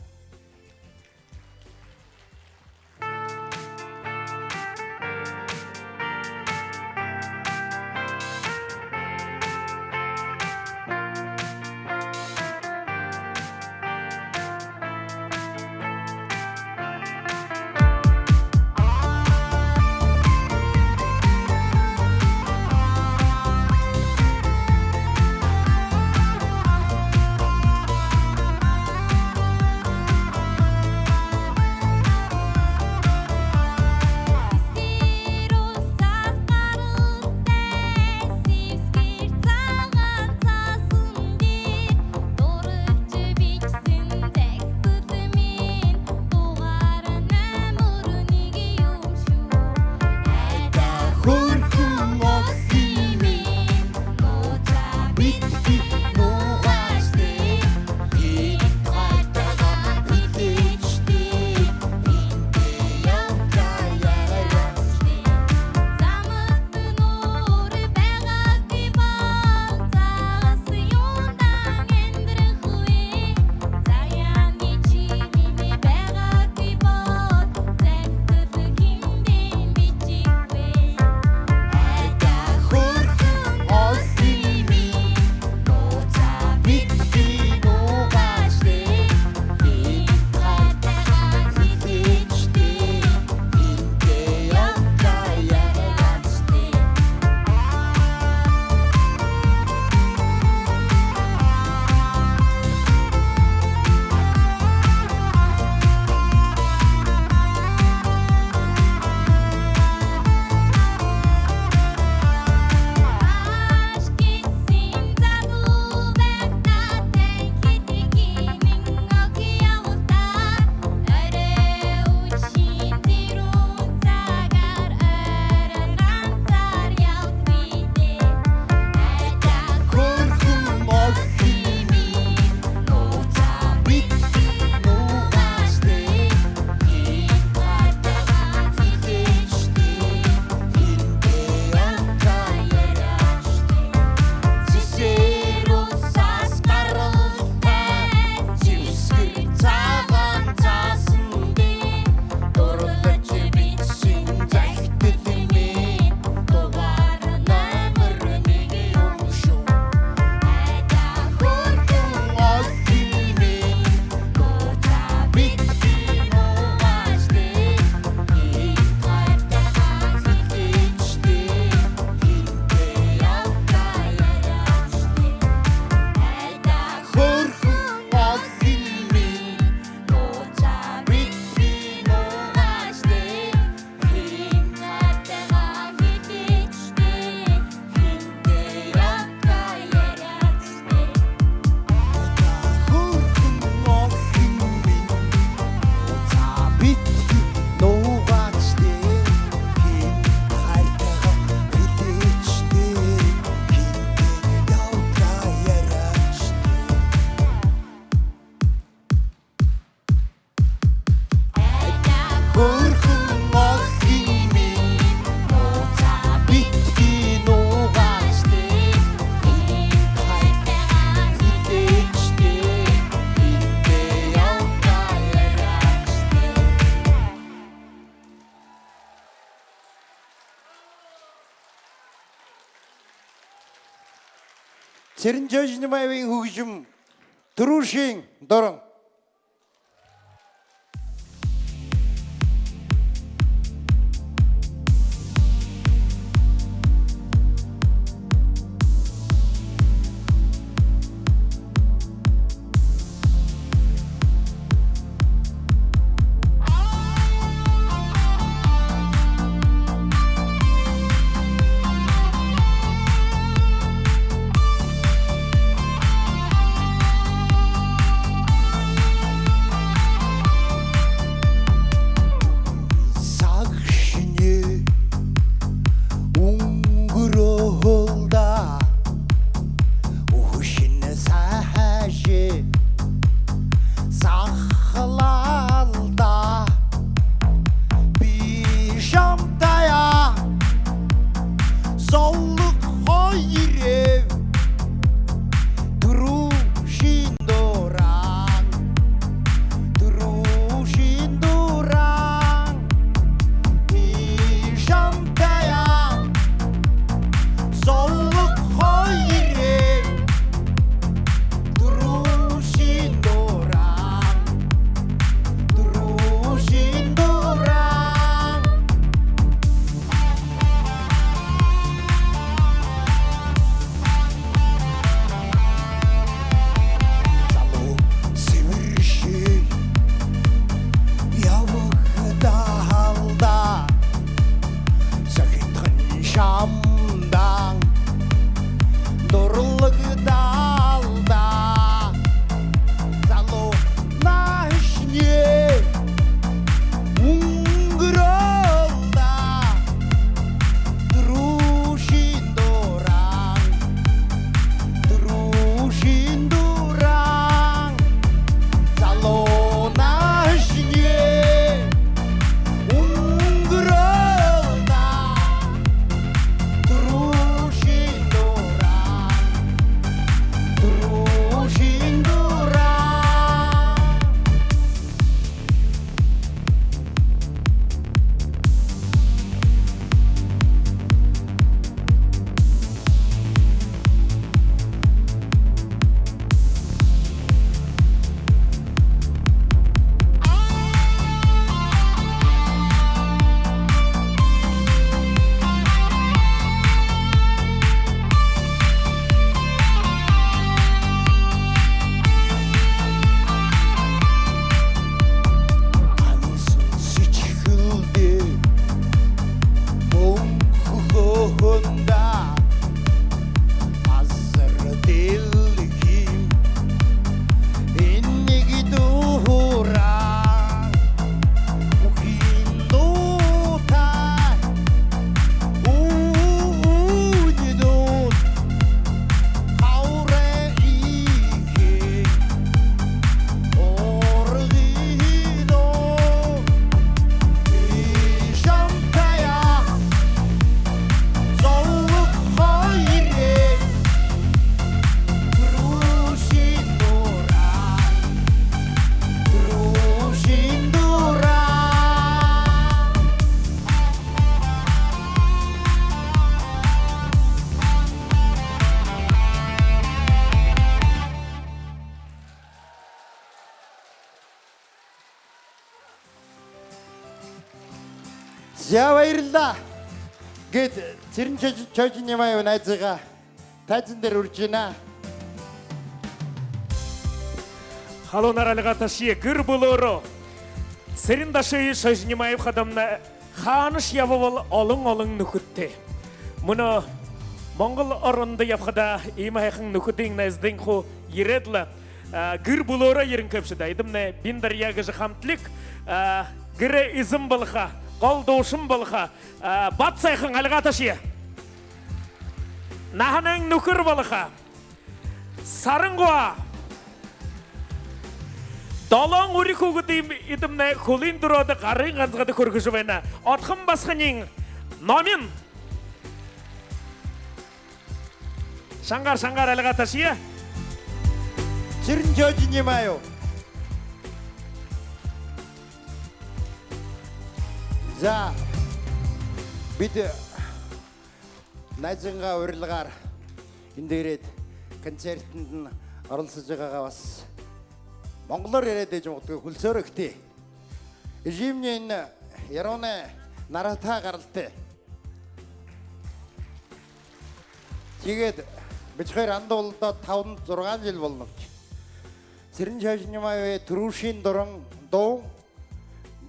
Цырен Чойжинимаевай хүгжэм «Түрүүшын дуран». Сагшни үнгэрөөл даа, үхэршни саашаа сахалаа л даа. Би шамтаяа золог хоёроо түрүүшын дуран, түрүүшын дуран. Би шамтаяа золог хоёроо түрүүшын дуран, түрүүшын дуран. Залуу сэбэршээл ябагдаал даа, сахитхан шамдан дурлагдаал даа. Залуу наһашни үнгэрөөл даа, түрүүшын дуран, түрүүшын дуран. Залуу наһашни үнгэрөөл даа, түрүүшын дуран, түрүүшын дуран. Ганса сэдьхэлдээ мүнхэ хөөрхэн даа, газар дэлхэй энеэгээ дүүрэн. Үхин дуутай үнинүүд хавраа иигээд ургыдаа. Би шамтаяа золог хоёроо түрүүшын дуран, түрүүшын дуран. За, баярлаа. Гээд Цырен Чойжинимаев найзыгаа тайзан дээрэ уряжа байна. Халуунаар альга ташая. Гэр бүлөөрөө Цырен Дашиевич Чойжинимаев хадамнай хаанашье ябабал олон-олон нүхэдтэй. Мүнөө Монгол орондо ябахадаа иимэ һайхан нүхэдынь, найзадынь хуу ерээд лэ, а, гэр бүлөөрөө ерэнхэй бшуу даа. Эдэмнай «Биндарья» гэжэ хамтлиг, а, гэрэй эзэн болохо, гол дуушан болохо, а, бат сайхан, альга ташая. Наһанайнь нүхэр болохо. Сарангуа. Долоон үри хүүгэдые эдэмнай хүлынь дүрөөдэ, гарын ганзагада хүргэжэ байна. Отхон басаганиинь Номин. Шангаар, шангаар альга ташая. Цырен Чойжинимаев. За, бидэ найзынгаа урилгаар эндэ ерээд, концертэндэ оролсожо байгаагаа баһа монголоор ерээд байжа магадгүй, хүлисөөрэгты. Эжымни энэ Яруунай Наратай гаралтай. Тиигээд бидэ хоёр анда уулзаад табан-зургаан жэл болонобди. Цырен Шойжинимаевай түрүүшын дуран дуу,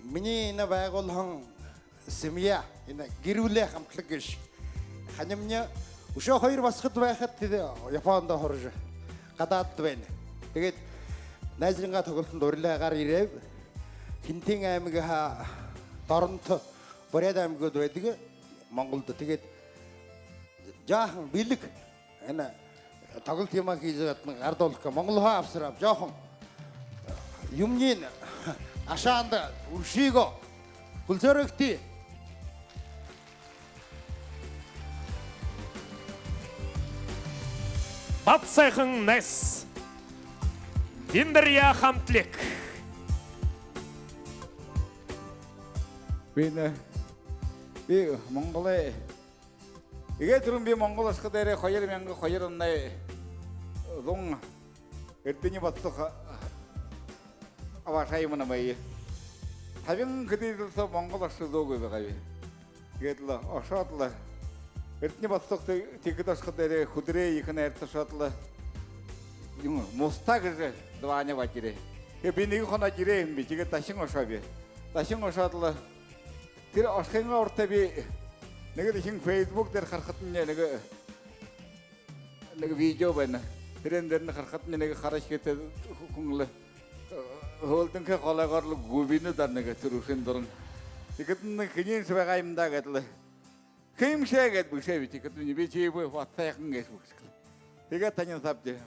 минии энэ байгуулһан «Семья», энэ «Гэр бүлэй хамтлаг» гэжэ ханимни үшөө хоёр басагад байхада тэдэ Япондо һуража, гадаадда байна. Тиигээд найзынгаа тоглолтодо урилгаагаар ерээб. Хэнтын аймагһаа Торонто, Буряад аймагууд байдаг Монголдо. Тиигээд жаахан бэлэг энэ тоглолто юумэ хэжэ ядна, гарадуулха, Монголһоо абсарааб, жаахан юумэниинь ашаанда үршыгөө. Хүлисөөрэгты. Бат сайхан найз. Биндарья хамтлаг. Би энэ, би Монголой, эгээ түрүүн би Монгол ошохо дээрээ хоёр мянга хоёр оной зуун Эрдэни Батсух абаашаа юм намайе. Табин хэды жэл соо Монгол ошожо үзөөгүй байгааб. Тиигээд лэ ошоод лэ, Эрдэни Батсух тиихэдэ ошохо дээрээ хүдэрээ ехэ найрташоод лэ, юм, Муста гэжэ звание абаад ерээ. Тиигээд би нэгэ хоноод ерээ юм би, тиигээд дахин ошооб. Дахин ошоод лэ, тэрэ ошохынгаа урда би нэгэ дахин Facebook дээрэ харахадамни, нэгэ, нэгэ видео байна. Тэрээн дээрэнь харахадамни, нэгэ хара шэхэтэ хүн лэ, э, һүүлдэнхэй голойгоор лэ гүбинэ даа нэгэ түрүүшын дуран. Тиихэдэнь, хэнииншье байгаа юм даа гээд лэ. Хэн юм ши гээд бэшээб. Тиихэдэнь, би ши бэ, Бат сайхан гээшэб гэжэ. Тиигээд танилсаабди.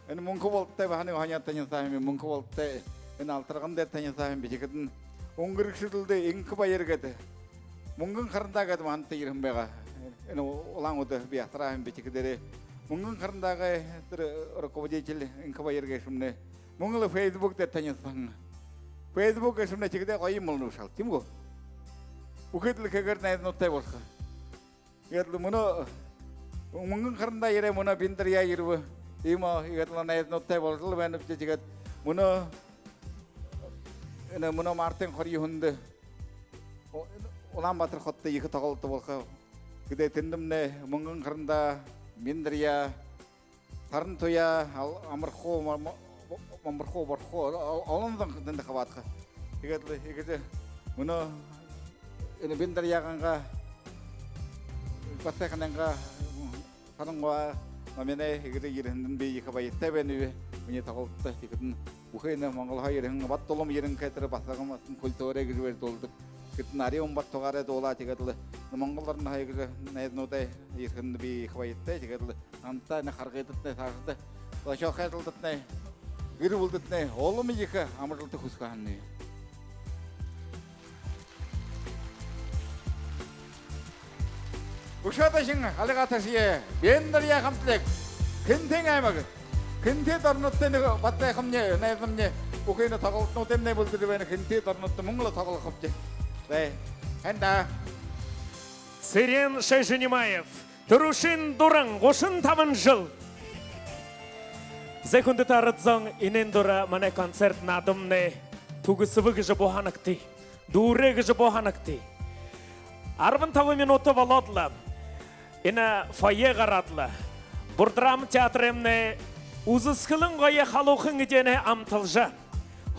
Энэ Мүнхэ Болдтой баһа нэгэ һонин танилсаа юм, Мүнхэ Болдтой. Энэ Алтарган дээрэ танилсаа юм би. Тиихэдэнь, үнгэрэгшэдэлдэ Энхэ Баяр гээд, Мүнгэн Харандаа гээд манда ерэһэн байгаа. Энэ Улаан-Үдэ би асараа юм би. Тиихэдээрээ Мүнгэн Харандаагай тэрэ руководитель Энхэ Баяр гээшэмнай. Мүн лэ Facebook дээрэ танилсаһан. Facebook гээшэмнай тиихэдээ гоё юм болоно бшуу, тиимэ гү? Бүхы дэлхэйгээр найзануудтай болохо. Иигээд лэ мүнөө Мүнгэн Харандаа ерээ, мүнөө Биндарья ерэбэ. Иимэ, иигээд лэ найзануудтай боложол байнабди. Тиигээд мүнөө, энэ мүнөө мартын хорин юһэндэ У-, Улаан-Баатар хотодо ехэ тоглолто болохо. Тиигээд тэндэмнай Мүнгэн Харандаа, Биндарья, Таран Туяа, ал-, Амархуу, Мам-, Мамархуу, Борхуу, ол-, олон зон тэндэ хабаадаха. Тиигээд лэ иигэжэ мүнөө энэ Биндарьягайнгаа, Бат сайханайнгаа Сарангуа, Номинай иигэжэ ерэһэндэнь би ехэ баяртай байнаб. Минии тоглолтодо тиихэдэнь бүхы энэ Монголһоо ерэһэн, Бат Дулам Ерэнхэй тэрэ басаган, басаган культура гэжэ байжа дуулдаг. Тиихэдэнь Арюун Бат тугаараа дуулаа. Тиигээд лэ Монгол орондо иигэжэ найзануудай ерэһэндэнь би ехэ баяртай. Тиигээд лэ намтай, энэ харгыдатнай, саашадаа зохёохы ажалдатнай, гэр бүлэдэтнай улам ехэ амжалта хүсэхэ һанааб. Үшөө дахин альгаа ташая. Биндарья хамтлаг. Хэнтын аймаг. Хэнтын ороноймнай, Бат сайхамнай, найзамнай. Бүхы энэ тоглолтонуудымнай бэлдэжэ байна. Хэнтын ороноймнай мүн лэ тоглохобди. Зай. Һайн даа. Цырен Шойжинимаев. Түрүүшын дуран, гушан табан жэл. Зай, хүндэтэ арад зон, энээн дураа манай концерт наадамнай түгэсэбэ гэжэ бү һанагты. Дүүрээ гэжэ бү һанагты. Арбан табан минута болоод лэ, энэ фойе гараад лэ, Бурдрам театраймнай үзэсхэлэн гоё халуухан эдеэнһээ амталжа,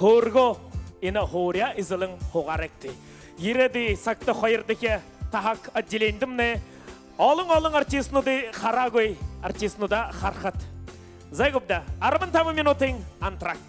һөөргөө энэ һуури эзэлэн һуугаарайгты. Ерээдүй сагта хоёрдохи таһаг отделенидэмнай олон-олон артистнуудые хараагүй артистнуудаа харахат. Зай, гүб даа, арбан табан минутын антракт.